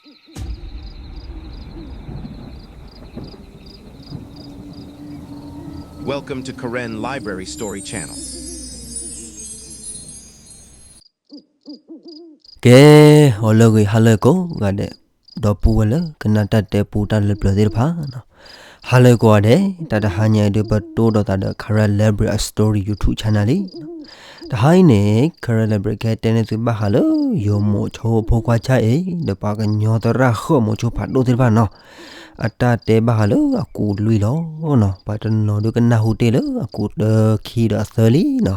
Welcome to Karen Library Story Channel. ကဲ, အိၣ်လၢဂ့ၤ ဟါလၢကိးဂၤဒဲး, ဒီပုၢ်ဝဲၢ်လၢကနၣ်တၢ်တဲပူတၢ်လၢပျၢၤသ့ၣ်တဖၣ်, ဟါလၢကိးဂၤဒဲး, တၢ်တဟါညါအံၤဒုး ပတိၢ်ဒီးသးဒီး Karen Library Story YouTube channel လံ. တဟါအံၤန့ၣ် Karen Library ကတဲန့ၢ်သုဘၣ်ဃးလၢ ယိၤမိၤဆိအဖိခွါဆါအံၤ ဒီးပှၤကညီသရၣ်ဃၢၣ်မိၤဆိဖးဒိၣ်သ့ၣ်တဖၣ်နီၤ, အတၢ်တဲဘၣ်ဃးလၢအကူးလွံၢ်လီၤနီၤ. ပှၤတနီၤဒုးကနၢ်ဟူတ့ၢ်လၢအကူးတၢ ခံဒီးသၢလံနီၤ.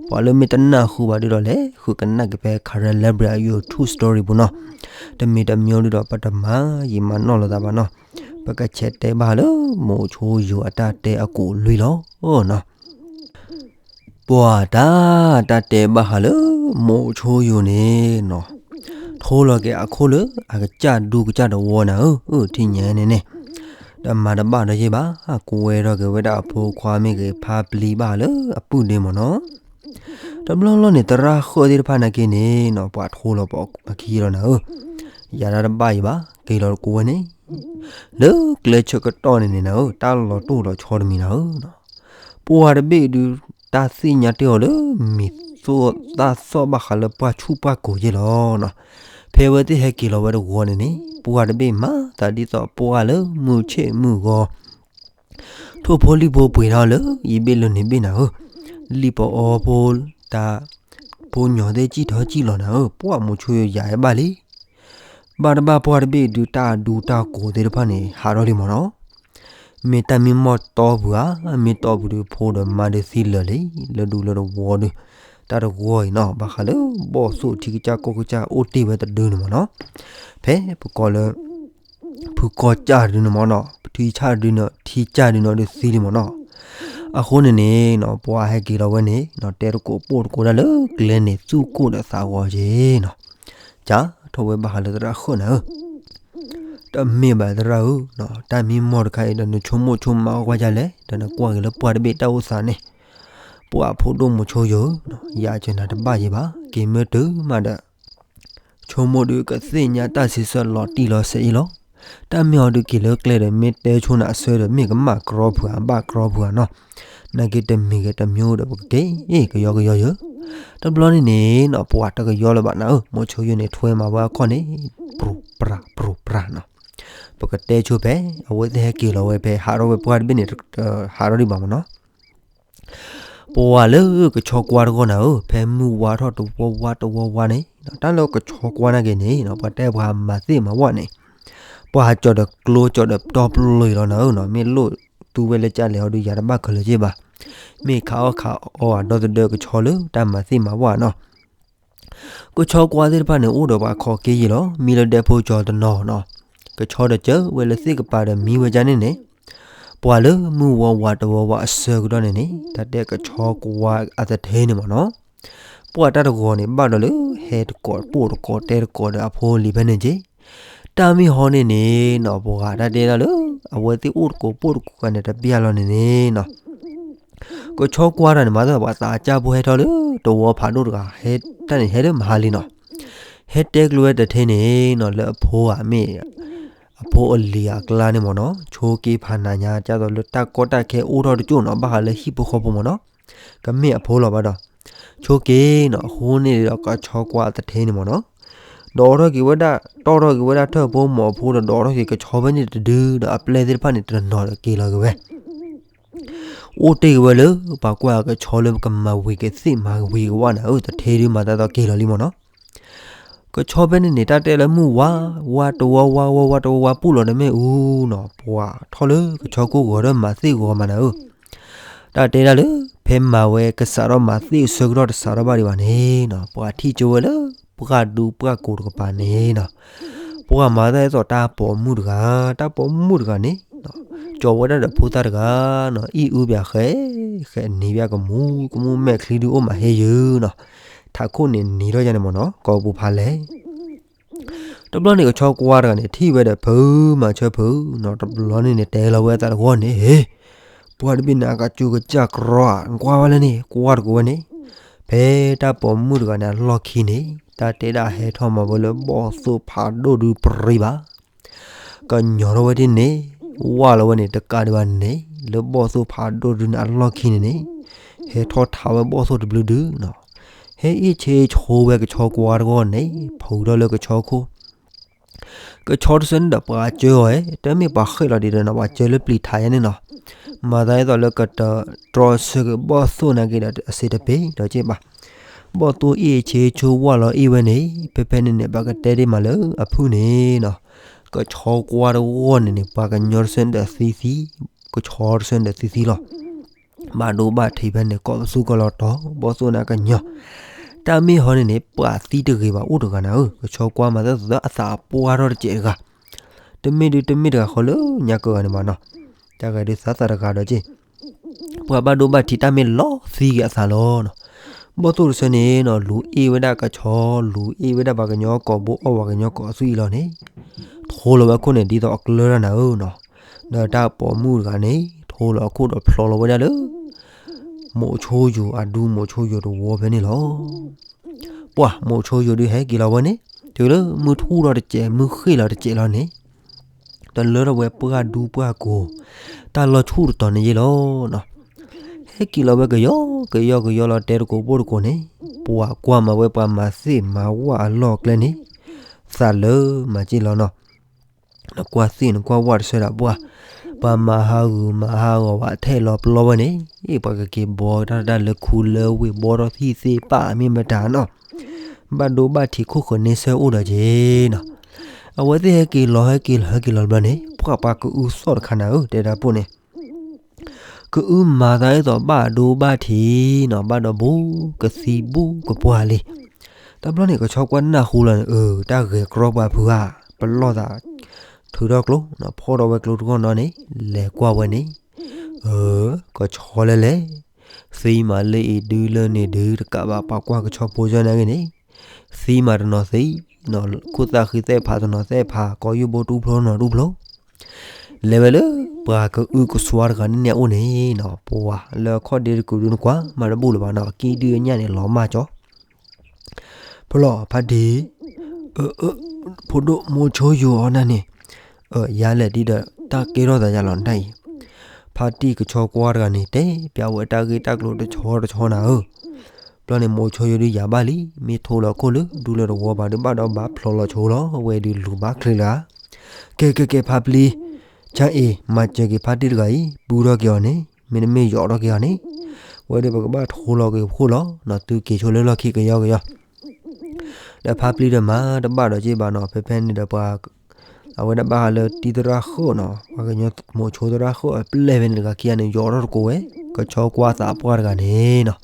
ပှၤလၢမ့ၢ်တနၢ်ဟူဘၣ်ဒုးဒီးလဲၤဃုကနၣ်က့ၤဖဲ Karen Library အ YouTube story ပူၤနီၤ. တမံၤတမံၤဒုးဒီး ပတမၤယံာ်မၤနီၢ်လိာ်သးဘၣ်နီၤ. ပကဆဲးတဲဘၣ်ဃးလၢ မိၤဆိယိၤအတၢ်တဲအကူးလွံၢ်လီၤနီၤ. ပှၤတၢ်, တၢ်တဲဘၣ်ဃးလၢ မိၤဆိယိၤန့ၣ်နီၤ, ထိလီၤက့ၤအခိၣ်လၢအကစၢ်ဒူကစၢ်တဝီနၤဧၢ, ထံၣ်ညါန့ၣ်န့ၣ်, တမၤတဘၣ်ဒီးယဲၢ်ဘၣ်, ကွဲထီၣ်က့ၤဝဲဒၣ်အဖိခွါမ့ၢ်ဂ့ၤ ဖါပျံၤဘၣ်ဃးလၢအပုၢ်ဒ့မ့ၢ်နီၤ. တဘျီလီၤန့ၣ် သရၣ်ဃၢၣ်သ့ၣ်တဖၣ်နာ်က့န့ၣ်နီၤ, ပှၤထိလီၤပိာ်အခံလီၤနၤဧၢ, ယၤတၢ်တဘၣ်ယံၤဘၣ်, က့ၤလီၤတကိးဝဲန့ၣ် လၢကျဲဆၢကတီၢ်န့ၣ်န့ၣ်နၤဧၢ, တၢ်လီၤတိၢ်လီၤဆီတမံၤနၤဧၢနီၤ. ပှၢ်တဘ့ၣ်ဒုး တၢ်သ့ၣ်ညါတ့ၢ်အီၤလၢ မံၤသိၣ်တၢ်သီၣ်ဘၣ်ဃးလၢပှၢ်ဆူၣ်ပှၢ်ကိၤယဲၢ်လီၤနီၤ. ဖဲအဝဲသ့ၣ်ဟဲက့ၤလီၤဝဲတဂီၤန့ၣ်န့ၣ် ပှၢ်တဘ့ၣ်မၤသးဒ်သိးပှၢ်လၢမုၢ်ဆ့ၣ်မုၢ်ဂီၤ ထိၣ်ဖိလံၣ်ဖိပှ့ၤထီၣ်လၢယဘ့ၣ်လၢန့ၣ်ဘ့ၣ်နၤဧၢ, လံၣ်ပအီဖိတၢ် ဖိညီၤသ့ၣ်စံၣ်ထီၣ်စံၣ်လီၤနၤဧၢ, ပှၢ်မိၤဆိယိၤယၤဟဲဘၣ်လံ. ဘၣ်တဘၣ်ပှၢ်တဘ့ၣ်ဒုး တၢ်ဒူတၢ်ကိၤသ့ၣ်တဖၣ်န့ၣ် ဟးထီၣ်လံမ့ၢ်နီၤ. မ့ၢ်တၢ်မံမီၢ်တီပူၤဧါ, မ့ၢ်တီပူၤဒုး ဖိဒီးမါဒုးသံလၢာ်လံ, လၢဒူလၢတဝီဒုး, တၢ်တဂီၤအံၤနီၤ ဘၣ်ဃးလၢ ဘီၣ်သိၣ်ထံကစၢ်ကီၢ်ကစၢ်အိၣ်တ့ၢ်ဝဲတဒုန့ၣ်မ့ၢ်နီၤ. ဖဲပကိးလၢ ဖုကီၢ်ကၢ်တဒုန့ၣ်မ့ၢ်နီၤ, ပထံဆၣ်တဒုန့ၣ် ထံကၢ်ဒုန့ၣ်ဒုးသံလံမ့ၢ်နီၤ. အဃိန့ၣ်န့ၣ်နီၤ ပှၤဟဲက့ၤလီၤဝဲန့ၣ်နီၤ တဲတကိးပိၢ်တကိးဒၣ်လၢကျဲန့ၣ် သူၣ်ကိၢ်ဒီးသးဂီၤက့ၤနီၤ. ကၢ်ထီၣ်ဝဲဘၣ်ဃးလၢသရၣ်ဃၢၣ်နၤဧၢ, တမ့ၢ်ဘၣ်သရၣ်ဧၢ, တၢ်မံမီၢ်တခါအံၤဒီး နဆိကမိၣ်ဆိကမးအီၣ်ကွၢ်ဒ်လဲၣ်, ဒီးနကွၢ်က့ၤလၢပှၢ်တဘ့ၣ်တၢ်အိၣ်သးန့ၣ်, ပှၢ်ဖိဒိၣ်မိၤဆိယိၤဧၢ, ယၤစၢၤနၤတဘၣ်ယံၤဘၣ်, က့ၤမ့ၢ်တုၤမးဒီး ဆိကမိၣ်ဒုးကသ့ၣ်ညါတၢ်စံးဆၢလီၤတံၢ်လီၤဆဲးအံၤလီၤ. တၢ်မ့ၢ်အီၤဒုးက့ၤလၢကျဲဒီး မ့ၢ်တဲဆိနၤအဆၢဒီး မ့ၢ်ကမၣ်ကြီဖုးဧါ ဘၣ်ကြီဖုးဧါနီၤ. နာ်က့တမံၤဂ့ၤတမံၤဒီး ပကက့ၤကယီကယီယိၤ. တဘျီန့ၣ်န့ၣ်နီၤ ပှၤတကယီလၢၤဘၣ်နၤဧၢ, မိၤဆိယိၤန့ၣ် ထွဲမၤဝဲအခီၣ်န့ၣ် ပြူၤပြၤပြူၤပြၤနီၤ. ပကတဲဆိဖဲ အဝဲသ့ၣ်ဟဲက့ၤလီၤဝဲဖဲ ဟးထီၣ်ဝဲပှၢ်တဘ့ၣ်န့ၣ် ဟးထီၣ်ဒံးဘၣ်မ့ၢ်နီၤ. ပှၤလၢကဆီကွၢ်တဂီၢ်နၤဧၢ, ဖဲမုၢ်ဝါထီၣ်တဝီဝါတဝီဝါန့ၣ်, တၢ်လၢကဆီကွၢ်နာ်က့န့ၣ် ပှၤတဲပှၤမၤသ့ၣ်မၤဝီန့ၣ်, ပှၤဟးကၠီၤဒီးကျိကၠီၤဒီးတီပျီလီၤနၤဧၢနီၤ, မ့ၢ်လိၣ်တူၢ်ဝဲလၢကၢ်လဲၤအီၤဒုး ယၤတဘၣ်ခဲလၢာ်က့ဘၣ်. မ့ၢ်ခးအီၣ်ခးအီအဒီသဒၢကဆီလၢတၢ်မၤသ့ၣ်မၤဝီနီၤ. ကဆီကွၢ်သ့ၣ်တဖၣ်န့ၣ် အိၣ်ဒီးပှၤခီက့ယဲၢ်လီၤ, မံလၢဒဲဖိကၠီၤတနီၤနီၤ. ကဆီဒီးစၢၤဝဲလၢသ့ၣ်ကပၤဒီးမံဝဲဒ်န့ၣ်န့ၣ်, ပှၤလၢမုၢ်ဝါဝါတဝီဝါအဆၢကတီၢ်န့ၣ်န့ၣ် တၢ်တဲကဆီကွၢ်အသထ့န့ၣ်မ့ၢ်နီၤ. ပှၤတၢ်တဂီၤန့ၣ် ဘၣ်ဒီးလၢဟဲတကိးပိာ်တကိးတဲတကိးဒီးအဖိလံၤဖဲန့ၣ်က့, တၢ်မ့ၢ်ဟီန့ၣ်န့ၣ်နီၤ ပှၤတၢ်တဲဒၣ်လၢ အဝဲသ့ၣ်အိၣ်တကိးပိာ်တကိးဂၤန့ၣ် တပျၢ်လီၤန့ၣ်န့ၣ်နီၤ. ကဆီကွၢ်တၢ်န့ၣ် မၤသးပှၤသးစၢ်ဖိဟဲထီၣ်လၢတဝီဖးဒိၣ်တဂၤ ဟဲတၢ်န့ၣ်ဟဲလၢမဟါလံနီၤ. ဟဲတဲကျိၤဝဲတထ့န့ၣ်နီၤ လၢအဖိဧါမ့ၢ် အဖိအလံၤအကျါန့ၣ်မ့ၢ်နီၤ ဆိက့ဖးနးညါ ဒ်သိးလၢတၢ်ကီတၢ်ခဲအိၣ်ထီၣ်တကၠိၢ်နီၤ ဘၣ်ဃးလၢဟံၣ်ဖိဃီဖိမ့ၢ်နီၤ. ကမ့ၢ်အဖိလီၤဘၣ်ဒီး ဆိက့နီၤ အဃိန့ၣ်ဒီးကဆီကွၢ်အသထ့န့ၣ်မ့ၢ်နီၤ ဒိးထီၣ်က့ၤဝဲဒၣ် တီၢ်ထီၣ်က့ၤဝဲဒၣ်ထၢၣ်ဖိမီၤဖိဒီး ဒိးထီၣ်က့ၤကဆီဖဲန့ၣ်တဒုဒီး အပျဲၢ်သ့ၣ်တဖၣ်န့ၣ် တနီၤဒီးက့ၤလီၤက့ၤဝဲ အိၣ်တ့ၢ်က့ၤဝဲလၢ ပှၤကွၢ်ကဆီလၢကမၤဝံၤကသ့ၣ်မၤဝံၤကဝၣ်နၤဧၢ သထ့ဒုးမၤသးဒီးက့ၤလီၤလံမ့ၢ်နီၤ. ကဆီဖဲန့ၣ်န့ၣ် တၢ်တဲလၢမုၢ်ဝါ ဝါတဝီဝါဝါဝါတဝီဝါပူၣ်လီၤဒီးမ့ၣ်အူနီၤ ပှၤထီၣ်လၢကဆီကိၢ်ဂီၤဒီးမၤသ့ၣ်ဂီၤမးနၤဧၢ. တၢ်တဲဒၣ်လၢ ဖဲမၤဝဲကစးထီၣ်မၤသ့ၣ်အဆၢကတီၢ်တစးထီၣ်ဘၣ်ဒံးဘၣ်န့ၣ်နီၤ ပှၤထံၣ်ကၠိဝဲလၢ ပှၢ်ဒူပှၢ်ကိၤတကပၤန့ၣ်နီၤ ပှၤမၤတၢ်ဒ်သိးတၢ်ပိာ်မုၣ်တဂၤ တၢ်ပိာ်မုၣ်တဂၤန့ၣ် ကၠီဝဲဒၣ်ဒီးဖိသၣ်တဂၤနီၤ အံၣ်အုပၠးဃဲ ဃဲနံၤပၠးကမူ ကမူၣ်မဲာ်ချံဒုးအိၣ်မးဟဲယုာ်နီၤ ထးခိၣ်န့ၣ်နံၤထီၣ်ယါန့ၣ်မ့ၢ်နီၤ ကိာ်ပူၤဖးလဲၢ် တဘျီန့ၣ်ကဆီကွၢ်တဂၤန့ၣ် ထံၣ်ဝဲဒီးဖုမၤဆၢဖုနီၤ တဘျီန့ၣ်န့ၣ် တဲလီၤဝဲအသးတဂီၢ်န့ၣ် ဟ့ ပှၢ်တဘ့ၣ်န့ၣ် အကစူၤကစၢ်ကြီဧါ ကွၢ်ဝဲလၢန့ၣ် ကွၢ်တကိးဝဲန့ၣ် ဖဲတၢ်ပိာ်မုၣ်တဂၤန့ၣ် အလီၢ်ခံန့ၣ် တၢ်တဲဒၣ်ဟဲထီၣ်မၤဝဲလၢဘီၣ်သိၣ်ဖးဒိၣ်ဒုးပြံဘၣ် ကညီထီၣ်ဝဲဒ်န့ၣ် ဝၢ်လီၤဝဲန့ၣ် တကးဒံးဘၣ်န့ၣ် လၢဘီၣ်သိၣ်ဖးဒိၣ်ဒုန့ၣ်အလီၢ်ခံန့ၣ်န့ၣ် ဟဲထီၣ်ထးဝဲဘီၣ်သိၣ်တဘျုးဒုနီၤ. ဟဲအ့ၣ်ဆ့ဆိဝဲကဆီကွါတဂီၢ်န့ၣ် ဖုးထီၣ်လၢကဆီခိၣ် ကဆီတဆၢန့ၣ်ဒီးပှၤကၢအီၤဧၢ, တမ့ၢ်ပှၤဃ့ၢ်လီၤဒံးဒီးနီၤ, ပှၤကၢလၢပျံၤထးယဲန့ၣ်နီၤ. မၤသးဒ်သိးလၢကတတြီဆၢက့ၤဘီၣ်သိၣ်နာ်က့ဒီးအစ့တပ့ၤဒီးက့ၤဘၣ်. ဘီၣ်သိၣ်အ့ၣ်ဆ့ဆိဝၢ်လီၤအ့ၣ်ဝဲန့ၣ် ဖဲဖဲန့ၣ်န့ၣ် ပကတဲဒ်မးလၢအဖုၣ်န့ၣ်နီၤ, ကဆီကွါတဂီၢ်န့ၣ်န့ၣ် ပှၤကညီတဆၢန့ၣ်ဒီးသံသံ, ကဆီတဆၢန့ၣ်ဒီးသံသံလီၤ. ဘၣ်ဒိဘၣ်ထံးဖဲန့ၣ် ကိးပသူကိးလီၤတီၤ ဘီၣ်သိၣ်န့ၣ်ကညီ, တၢ်မ့ၢ်ဟီန့ၣ်န့ၣ် ပှၤသံတဂ့ၤဘၣ်အိၣ်တဂၤနၤဧၢ, ကဆီကွါမၤသးဒ်သိးလၢအသးပှၢ်ထီၣ်တစဲးတဂၤ, တမ့ၢ်ဒုးတမ့ၢ်တဂၤဃီလၢညါကဂၤန့ၣ်ဘၣ်နီၤ, တၢ်ဂဲၤဒုးသးသးတဂၤဒီးက့ၤ ပှၤဘၣ်ဒိဘၣ်ထံးတၢ်မ့ၢ်လီၤသံက့ၤအသးလီၤနီၤ. ဘီၣ်သိၣ်တဆၢန့ၣ်နီၤ လူၤအ့ၣ်ဝဲဒၣ်ကဆီ, လူၤအ့ၣ်ဝဲဒၣ်ပှၤကညီကိာ်ဘိအီၣ်ပှၤကညီကိာ်အသွံၣ်အံၤလီၤန့ၣ်, ထိလီၤဝဲခိၣ်န့ၣ် ဒ်သိးအကျၢၤတၢ်နၤဧၢနီၤ. ဒီးတၢ်ပိာ်မုၣ်တဂၤန့ၣ် ထိလီၤအခိၣ်ဒီးဖျိလီၤဝဲဒၣ်လၢ မိၤဆိယိၤအဒူ မိၤဆိယိၤတဝီဖဲန့ၣ်လီၤ. ပှၤမိၤဆိယိၤဒုးဟဲက့ၤလီၤဝဲန့ၣ် တုၤလၢမုၢ်ထူၣ်ဒီးတစဲး မုၢ်ဃ့ၢ်လီၤတစဲးလီၤန့ၣ် တလၢထီၣ်ဝဲပှၢ်ဒူပှၢ်ကိာ် တၢ်လီၢ်ဆူၣ်တတီၤန့ၣ်ယဲလီၤနီၤ. ဟဲက့ၤလီၤဝဲကယီကယီကယီလီၤ တဲတကိးဘိၣ်တကိးန့ၣ်, ပှၤကွၢ်မၤဝဲပှၤမၤသ့ၣ်မၤဝၣ်အလီၢ်အကျဲန့ၣ်, သးလၢမၤက့ၢ်လီၤနီၤ. နကွၢ်သ့ၣ်နကွၢ်ဝၣ်တဆၢဒၣ်ပှၢ်, ပှၤမၤဟးဂူာ်မၤဟးဂီၤဝဲထဲလီၤပျီဝဲန့ၣ်, ပှၤကက့ၤဘီတၢ်တၢ်လၢခူလၢဝ့ၢ် ဘီထီၣ်သံၣ်သ့ၣ်ပာ်မ့ၢ်မတၤနီၤ, ဘၣ်ဒိဘၣ်ထံးခိၣ်ဃၢၤန့ဆၢၣ်အိၣ်ဒီးက့ၤနီၤ. အဝဲသ့ၣ်ဟဲက့ၤလီၤ ဟဲက့ၤလီၤ ဟဲက့ၤလီၤတဘျီန့ၣ် ပှၤပှၤကအုသီၣ်တခါနၤဧၢ တဲဒၣ်ပိၢ်န့ၣ် ကအုမၤသးဒ်သိးဘၣ်ဒိဘၣ်ထံးနီၤ, ဘၣ်ဒီးဘူးကသံဘူးကပှၢ်လံ. တဘျီန့ၣ် ကဆီကွၢ်နၢ်ဟူလီၤန့ၣ် အၢ တၢ်ဂဲၤကြီပှၤဖုဧါ, ပလီၢ်သးထုးထီၣ်ကျိ, ဖီၣ်ထီၣ်ဝဲကျိတဂီၢ်နီၤန့ၣ် လဲၤကွၢ်ဝဲန့ၣ်, အၢ ကဆီလဲၤလဲၤ, သံမးလၢအံၤဒုလၢန့ၣ်ဒု တကးဘၣ်ပှၤကွၢ်ကဆီဖိယီၢ်နာ်က့န့ၣ်, သံမးတနီၤသံ, ခိၣ်သၣ်ဃံသဲၣ်ဖးတနီၤသဲၣ်ဖး ကိးယုၢ်ဘိတူၢ်ဖျိနီၤတူၢ်ဖျိ လဲၤဝဲလၢပှၤကအုကစွါတဂၤန့ၣ်န့ၣ်အအိၣ်န့ၣ်နီၤ, ပှၤလၢအခီၣ်ဒ့တကုာ်ဒုနကွၢ်မၤတဘူၣ်လၢၤဘၣ်နီၤ, ကံၣ်ဒုအညၣ်န့ၣ်လီၤမၢ်ကၠီ, ဖီလီၤဖါတံၢ်, ဖိဒိၣ်မိၤဆိယိၤအီၤနၤန့ၣ်, ယၤလဲၣ်ဒ်ဒီးတၢ်ကဲထီၣ်သးယၤလီၤတၢ်အံၤ, ဖါတံၢ်ကဆီကွၢ်တဂၤန့ၣ် တဲပျးဝဲတၢ်ဂ့ၢ်တၢ်ကျိၤတဆီတဆီနၤဧၢ ဘျီန့ၣ်မိၤဆိယိၤဒုးယၤဘၣ်လံ, မ့ၢ်ထိလီၤခိၣ်လၢဒူလၢတဝီဘၣ်ဒုးဘၣ်ဒီးဘၣ်ဖျိလီၤဆိလီၤ, အဝဲဒုးလူၤဘၣ်ချ့လၢ, ကဲကဲကဲ ဖါပျံၤ, ဆါအံၤ မၤစၢၤက့ၤဖါတံၢ်တဂၤအံၤ ပူထီၣ်က့ၤအီၤန့ၣ်, မ့တမ့ၢ်ယိးထီၣ်က့ၤအီၤန့ၣ်, ဝဲဒုးပကဘၣ်ထိလီၤက့ၤခိၣ်လီၤ, နီၤသုက့ၤဆိလၢလီၢ်ခံကယီကယီ ဒီးဖါပျံၤဒီးမၤတဘၣ်ဒီးက့ၤဘၣ်နီၤ, ဖဲဖဲန့ၣ်ဒီးပှၤ အဝဲဒၣ်ဘၣ်ဃးလၢတံၤသရၣ်ဃၢၣ်နီၤ, ပှၤကညီမိၤဆိသရၣ်ဃၢၣ်အပျဲၢ်ဖဲန့ၣ်တဂၤခံဂၤန့ၣ် ယိးထီၣ်တကိးဝဲ, ကဆီကွၢ်သးပှၢ်တဂၤန့ၣ်နီၤ,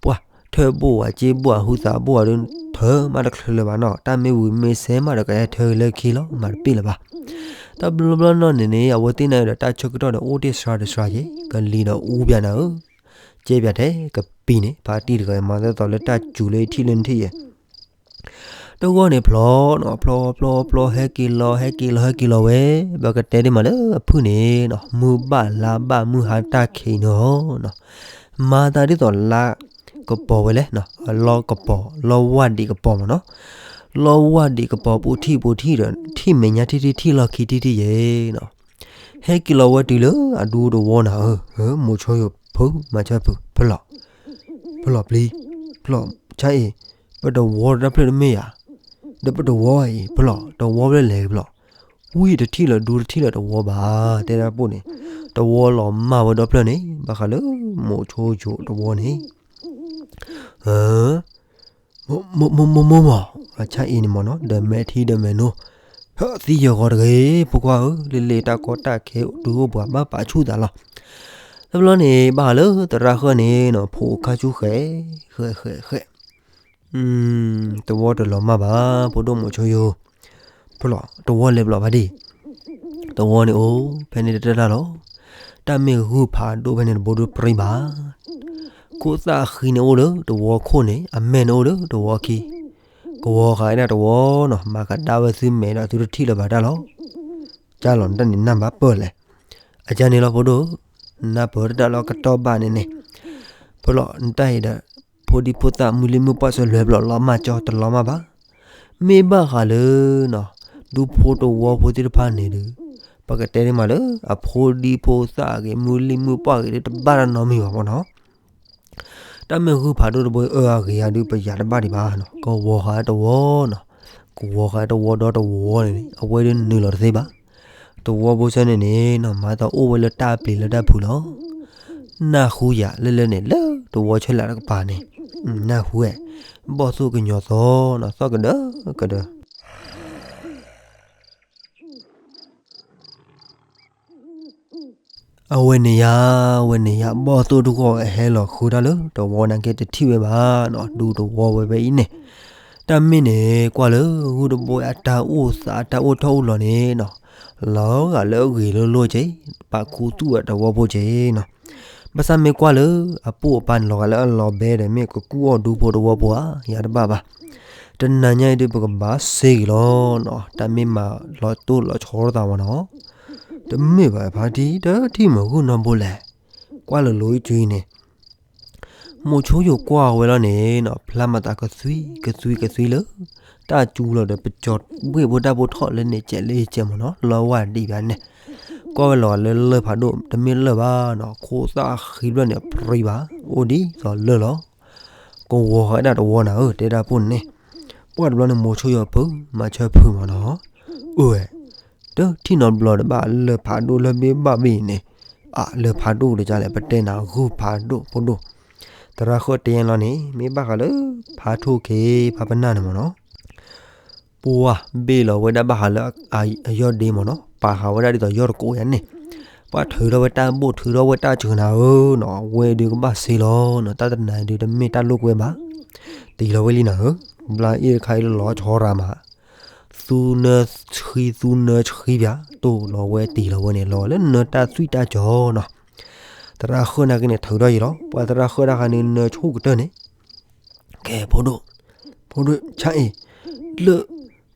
ပှၤထၢဘိၣ်ဝဲက့ၤဘိၣ်အဟုသးဘိၣ်အီၤဒုး ထၢမးတချုးလၢၤဘၣ်နီၤ, တၢ်မ့ၢ်ဝံၤမ့ၢ်စဲးမးဒီးကဟဲထၢက့ၤလၢခံလီၤ, မၤတပ့ၢ်လၢၤဘၣ်. တဘျီဘျီနီၢ်န့ၣ်န့ၣ် အဝဲသ့ၣ်န့ၣ်ဒီးတၢ်ဆၢကတီၢ်ဒီးအိၣ်တ့ၢ်စှၤတစှၤက့ၤ, ကလံၤဒီးအူပၠးနၤဧၢ ကဲပၠးထဲကပံၤန့ၣ် ဖါတံၢ်တဂၤမၤသးဒ်သိးလၢတၢ်စူၤလၢထံၣ်လၢနထံၣ်ယဲၢ်, တဂီၢ်န့ၣ်ဖျီနီၤ, ဖျီဖျီဖျီ ဟဲက့ၤလီၤ ဟဲက့ၤလီၤ ဟဲက့ၤလီၤဝဲ, ပကတဲဒ်မးလၢအဖုၣ်န့ၣ်နီၤ, မုၢ်ဘၣ်လါဘၣ်မုၢ်ဟါတၢ်ခံးနီၤနီၤ, မၤသးဒ်သိးလါကပီၤဝဲလဲၣ်, လီၢ်ကပီၤ လီၢ်ဝၢ်ဒံးကပီၤမးနီၤ, လီၢ်ဝၢ်ဒံးကပီၤ ပူၤထံၣ်ပူၤထံၣ်ဒီး ထံၣ်မဲာ်ညါထံၣ်ထံၣ် ထံၣ်လီၢ်ခံထံၣ်ထံၣ်ယဲၢ်နီၤ, ဟဲက့ၤလီၤဝဲတုၤလၢအဒူတဝီနၤဧၢ, မိၤဆိယိၤဖု မၤဆၢဖု ဖျီၣ်, ဖျီၣ်ပျံၤ, ဖျီၣ်ဆါအံၤ, ပတဝီတဖျၢၣ်တမ့ၢ်ဧါ, ဒီးပတဝီအံၤ ဖျီၣ် တဝီဖျၢၣ်လဲၤဖျီၣ်, ဝံၣ်တထံၣ်လၢဒူတထံၣ်လၢတဝီဘၣ်, တဲဒၣ်ပိၢ်န့ၣ်, တဝီလီၤမၢ်ဝဲဒီဖျၢၣ်န့ၣ် ဘၣ်ဃးလၢမိၤဆိယိၤတဝီန့ၣ် မိᢢ်မိၢ်မိၢ်မိၢ်, ဆါအံၤန့ၣ်မ့ၢ်နီၤ ဒီးမဲာ်ထံဒီးမဲာ်နိ, သံယဂီၤတဂ့ၤ ဖိခွါဧၢ, လ့လ့တၢ်ကီတၢ်ခဲတုၤအိၣ်ပှၤဘၣ်ပာ်ဆူၣ်သးလီၤ. တဘျီန့ၣ် ဘၣ်ဃးလၢသရၣ်ဃၢၣ်န့ၣ်နီၤ ဖိခါဆူၣ်ဃဲ, ဃဲဃဲဃဲ, တဝီတလီၤမၢ်ဘၣ် ဖိဒိၣ်မိၤဆိယိၤ, ဖျီၣ် တဝီလဲၤဖျီၣ်ဘၣ်ဒံး တဝီန့ၣ်အိၣ်ဖဲန့ၣ်တတၢၢ်တၢၢ်လီၤ. တၢ်မ့ၢ်ဂုၢ်ဖးဒိၣ်ဖဲန့ၣ်တဘိဒုပြံဘၣ်. ခိၣ်သၣ်ဃံန့ၣ်အိၣ်လၢတဝီခိၣ်န့ၣ် အမဲာ်န့ၣ်အိၣ်လၢတဝီခံ, ကဝီၤဃာ်ဝဲဒၣ်တဝီနီၤ မၤကဒါဝဲသုမဲာ်ဒီးသုတထံၣ်လၢၤဘၣ်တၢ်လီၤ. ကၢ်လီၤနတၢ်န့ၣ်နၢ်ဘၣ်ပၢၢ်လဲၣ်. အကၢ်န့ၣ်လီၤဖိဒိၣ်ဧၢ, နၢ်ပၢၢ်တၢ်လီၤကတီၢ်ဘၣ်န့ၣ်န့ၣ်, ဖျီၣ်နတၢ်အံၤဒီး, ဖ အဖိဒံဖိသၣ်မုၢ်လံၢ်မုၢ်ပှၢ်စၢၤလဲၤဘျီၣ်လီၤမၢ်ကၠီတလီၤမၢ်ဘၣ်. မ့ၢ်ဘၣ်ဃးလၢ ဒူဖိတဝီဖိသ့ၣ်တဖၣ်န့ၣ်ဒီး ပကတဲန့ၢ်မးလၢ အဖိဒံဖိသၣ်အဂ့ၤ မုၢ်လံၢ်မုၢ်ပှၢ်အဂ့ၤဒီး တဘၣ်တၢ်နီတမံၤဘၣ်မ့ၢ်နီၤ. တၢ်မ့ၢ်ဂုၢ်ဖးဒိၣ်တဘိအၢအဂ့ၤဧါဒုး ပယၤတဘၣ်ဒံးဘၣ်နီၤ, ကဝီၤဃာ်တဝီနီၤ, ကဝီၤဃာ်တဝီဒီးတဝီန့ၣ် အဝဲဒုးနုာ်လီၤတသ့ဘၣ်. တဝီဖိဆၢန့ၣ်န့ၣ်နီၤ မၤသးအိၣ်ဝဲလၢတၢ်ပျံၤလၢတၢ်ဖုးလီၤ. နၢ်ဟူယၤလၢလၢန့ၣ် လၢတဝီဆၢလာ်တကပၤန့ၣ် နၢ်ဟူဝဲ ဘီၣ်သိၣ်ကညီၤသီနီၤ သီၣ်ကဒၢကဒၢ အဝဲန့ၣ်ယါ အဝဲန့ၣ်ယါ ဘီၣ်သိၣ်တဂီၢ်ဟဲလီၤဃုတၢ်လၢတဝီနာ်က့တထံၣ်ဝဲဘၣ်နီၤ, ဒူတဝီဝဲဖဲအံၤန့ၣ်. တၢ်မ့ၢ်န့ၣ် ကွၢ်လၢဂုၢ်တဘိအတၢ်အိၣ်သးအတၢ်အိၣ်ထီၣ်အိၣ်လီၤန့ၣ်နီၤ, လီၤဂာ်လၢအဂ့ၤလိၤလိၤက့ၤ, ပာ်ခူသူၣ်ဝဲတဝီဖိက့ၤနီၤ. ဘၣ်ဆၣ်မ့ၢ်ကွၢ်လၢအပိၢ်အပၢ်န့ၣ် လီၤဂာ်လၢအလီၤဘဲဒီး မ့ၢ်ကကူၣ်အီၣ်ဒူဖိတဝီဖိဧါ ယၤတဘၣ်ဘၣ်. တနၤညါအံၤဒုး ပကဘၣ်စ့ၢ်က့ၤလီၤနီၤ, တၢ်မ့ၢ်မၤလီၤတိၢ်လီၤဆီတသးမ့ၢ်နီၤ. တမ့ၢ်ဘၣ်ဖါတံၢ် တထံၣ်မ့ၢ်ဂုၢ်နီတဘိလဲၣ်. ကွၢ်လၢလိၤအံၤစုအံၤန့ၣ် မိၤဆိယိၤကွၢ်ဝဲလီၤန့ၣ်နီၤ, ဖျါမၤသးကသွံကသွံကသွံလၢ တၢ်စူၤလီၤဒီး ပကၠီၤဘှ့ၣ်ဖိတၢ်ဖိထီၣ်လၢန့ၣ်ကဲးလၢကဲးမ့ၢ်နီၤ, လီၤဝဲဒံးဘၣ်န့ၣ်. ကွၢ်ဝဲလီၤလၢလၢၢ်ဖးဒိၣ် တမ့ၢ်လၢၢ်ဘၣ်နီၤ, ခိၣ်သၣ်ဃံဘျီန့ၣ် ပြံဘၣ်, အိၣ်ဒ်သိးလၢၢ်လီၤ. ကဝီၤဃာ်ဝဲဒၣ်တဝီနၤဧၢ တဲဒၣ်ပိၢ်န့ၣ်. ပှၢ်တဘျီန့ၣ် မိၤဆိယိၤဖုး မၤဆၢဖုးမ့ၢ်နီၤ. အၢဝဲ တထံၣ်နီတဘျီဒီး ဘၣ်လၢၢ်ဖးဒိၣ်လၢၢ်ဘ့ၣ်ဘၣ်ဘ့ၣ်န့ၣ်, အလၢၢ်ဖးဒိၣ်တကါလဲၣ် ပတဲနၤ ဂုၢ်ဖးဒိၣ်ဖိဒိၣ်. သရၣ်ဃၢၣ်တဲလီၤန့ၣ် မ့ၢ်ဘၣ်ဃးလၢ ဖါထိၣ်ခ့ ဖါပနၢ်န့ၣ်မ့ၢ်နီၤ. ပှၢ်ဘ့ၣ်လီၤဝဲဒၣ်ဘၣ်ဃးလၢ အယီၢ်ဒ့မ့ၢ်နီၤ, ပာ်ဃာ်ဝဲဒၣ်ဒ်သိးယီၢ်တကိးယါန့ၣ်. ပှၢ်ထုးထီၣ်ဝဲတၢ်ဘိၣ် ထုးထီၣ်ဝဲတၢ်စှၤနၤဧၢနီၤ, အဝဲဒုးကဘၣ်စ့လီၤနီၤ, တၢ်တနၤဒုးတမ့ၢ်တၢ်လိာ်ကွဲဘၣ်. တံၤလီၤဝဲလံနၤဧၢ, ဘျါအ့ၣ်တခါအံၤလၢလီၤဆီရၤမး သူနၢဆှံသူနၢဆှံပၠး တိၢ်လီၤဝဲတံၤလီၤဝဲန့ၣ် လီၤလၢနၢတၢ်သွံၣ်တၢ်စီၤနီၤ. သရၣ်ဃၢၣ်နာ်က့န့ၣ် ထုးထီၣ်ယံၤလီၤ, ပှၤသရၣ်ဃၢၣ်တၢ်ခါန့ၣ် နၢဆိၣ်ကတၢၢ်န့ၣ်. ကဲ ဖိဒိၣ်, ဖိဒိၣ်ဆါအံၤ, လၢ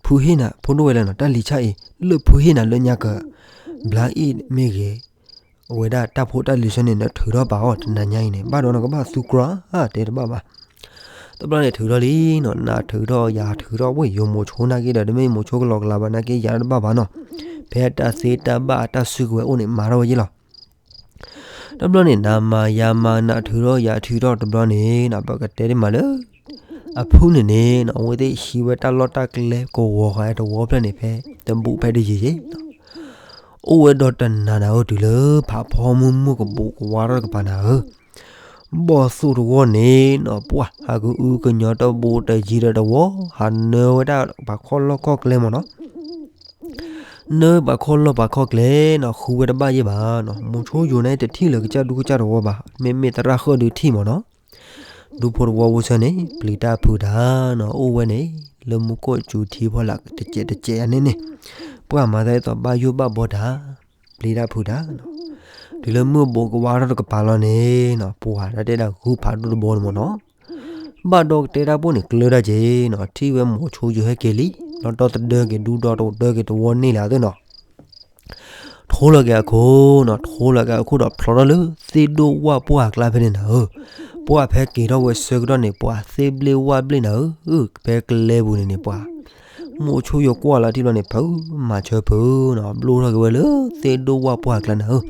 ဖုဟ့ၣ်နၤ ဖိဒိၣ်ဝဲလဲၣ်နီၤ, တၢ်လံၤဆါအံၤ လၢဖုဟ့ၣ်နၤလၢညါက ဘျါအ့ၣ်မ့ၢ်ဂ့ၤ အဝဲဒၣ်တၢ်ဖိတၢ်လံၤဆၢန့ၣ် နထုးထီၣ်ပာ်အီၤ တနၤညါအံၤန့ၣ် ဘၣ်ဒီးနကဘၣ်သူကြီ တဲတဘၣ်ဘၣ်. တဘျီန့ၣ်ထုးထီၣ်လံနီၤ, နၤထုးထီၣ်ယၤထုးထီၣ် ဝဲယိၤမိၤဆိနာ်က့ဒီး တမ့ၢ်မိၤဆိကလီကလးဘၣ်နာ်က့ ယၤတဘၣ်ဘၣ်နီၤ. ဖဲအတၢ်သ့တၢ်ဘၣ်အတၢ်စုကဝဲၤအိၣ်န့ၣ် မၤထီၣ်ဝဲယ့ၣ်လီၤ. တဘျီန့ၣ် နၤမၤယၤမၤ နၤထုးထီၣ်ယၤထုးထီၣ်တဘျီန့ၣ်နီၤ, ပကတဲဒ်မးလၢ အဖုၣ်န့ၣ်န့ၣ်နီၤ အဝဲသ့ၣ်ဟံးဝဲတၢ်လီၢ်တၢ်ကျဲ ကဝီၤဃာ်တဝီဖျၢၣ်န့ၣ် ဖဲတဘူးဖဲတယံၤယံၤ အိၣ်ဝဲဒီးတနၤနၤဧၢ, တုၤလၢဖးဖီမုၢ်မုၢ်ကဘူးကဝါထီၣ်တကပၤနၤဧၢ, ဘီၣ်သိၣ်တဂီၢ်န့ၣ်နီၤ ပှၢ်ဟးကအုကညီတဘူးတယံၤဒီးတဝီ ဟးနၢဝဲဒၣ်ပှၤခီၣ်လီၢ်ခီၣ်ကျဲမ့ၢ်နီၤ. နၢပှၤခီၣ်လီၢ်ပှၤခီၣ်ကျဲနီၤ ဃုဝဲတဘၣ်ယဲၢ်ဘၣ်နီၤ, မိၤဆိယိၤန့ၣ်တထံၣ်လၢကစၢ်ဒူကစၢ်တဝီဘၣ်, မ့မ့ၢ်သရၣ်ဃၢၣ်ဒုးထံၣ်မ့ၢ်နီၤ. ဒူဖိတဝီဖိဆၢန့ၣ် ပျံၤတၢ်ဖုးတၢ်နီၤ, အိၣ်ဝဲန့ၣ် လၢမူခိၣ်စူၤထံဖီလာ်တစဲးတစဲးအန့ၣ်န့ၣ်, ပှၢ်မၤသးဒ်သိးဘၣ်ယိၣ်ဘၣ်ဘီတၢ်, ပျံၤတၢ်ဖုးတၢ်နီၤ. တုၤလၢမုၢ်ဘူးကဝါထီၣ်တကပၤလီၤန့ၣ်နီၤ, ပှၢ်တၢ်တဲဒၣ်ဂုၢ်ဖးဒိၣ်တဘိန့ၣ်မ့ၢ်နီၤ, ဘၣ်ဒီးကတဲတၢ်ပိၢ်န့ၣ်ကျၢၤတၢ်က့ၤနီၤ, ထံၣ်ဝဲမိၤဆိယိၤဟဲက့ၤလံ, ဒီးဒီသဒၢက့ၤဒူဒီသဒၢက့ၤတဝီန့ၣ်လၢအသ့ၣ်နီၤ. ထိလီၤက့ၤအခိၣ်နီၤ, ထိလီၤက့ၤအခိၣ်ဒီးဖျိးထီၣ်လၢသ့ၣ်ဒိၣ်ဝၣ်ပှၢ်အကျါဖဲန့ၣ်နၤဧၢ, ပှၢ်ဖဲက့ၤထီၣ်ဝဲဆၢကတီၢ်န့ၣ် ပှၤသ့ၣ်ဘျ့ၣ်ဝၣ်ဘျ့ၣ်နၤဧၢ, ဖဲကျဲပူၤန့ၣ်န့ၣ် ပှၤ မိၤဆိယိၤကွၢ်လီၤထံဘျီန့ၣ် ဖုးမၤဆၢဖုးနီၤ, ဘျိထီၣ်က့ၤဝဲလၢသ့ၣ်ဒိၣ်ဝၣ်ပှၢ်အကျါနၤဧၢ,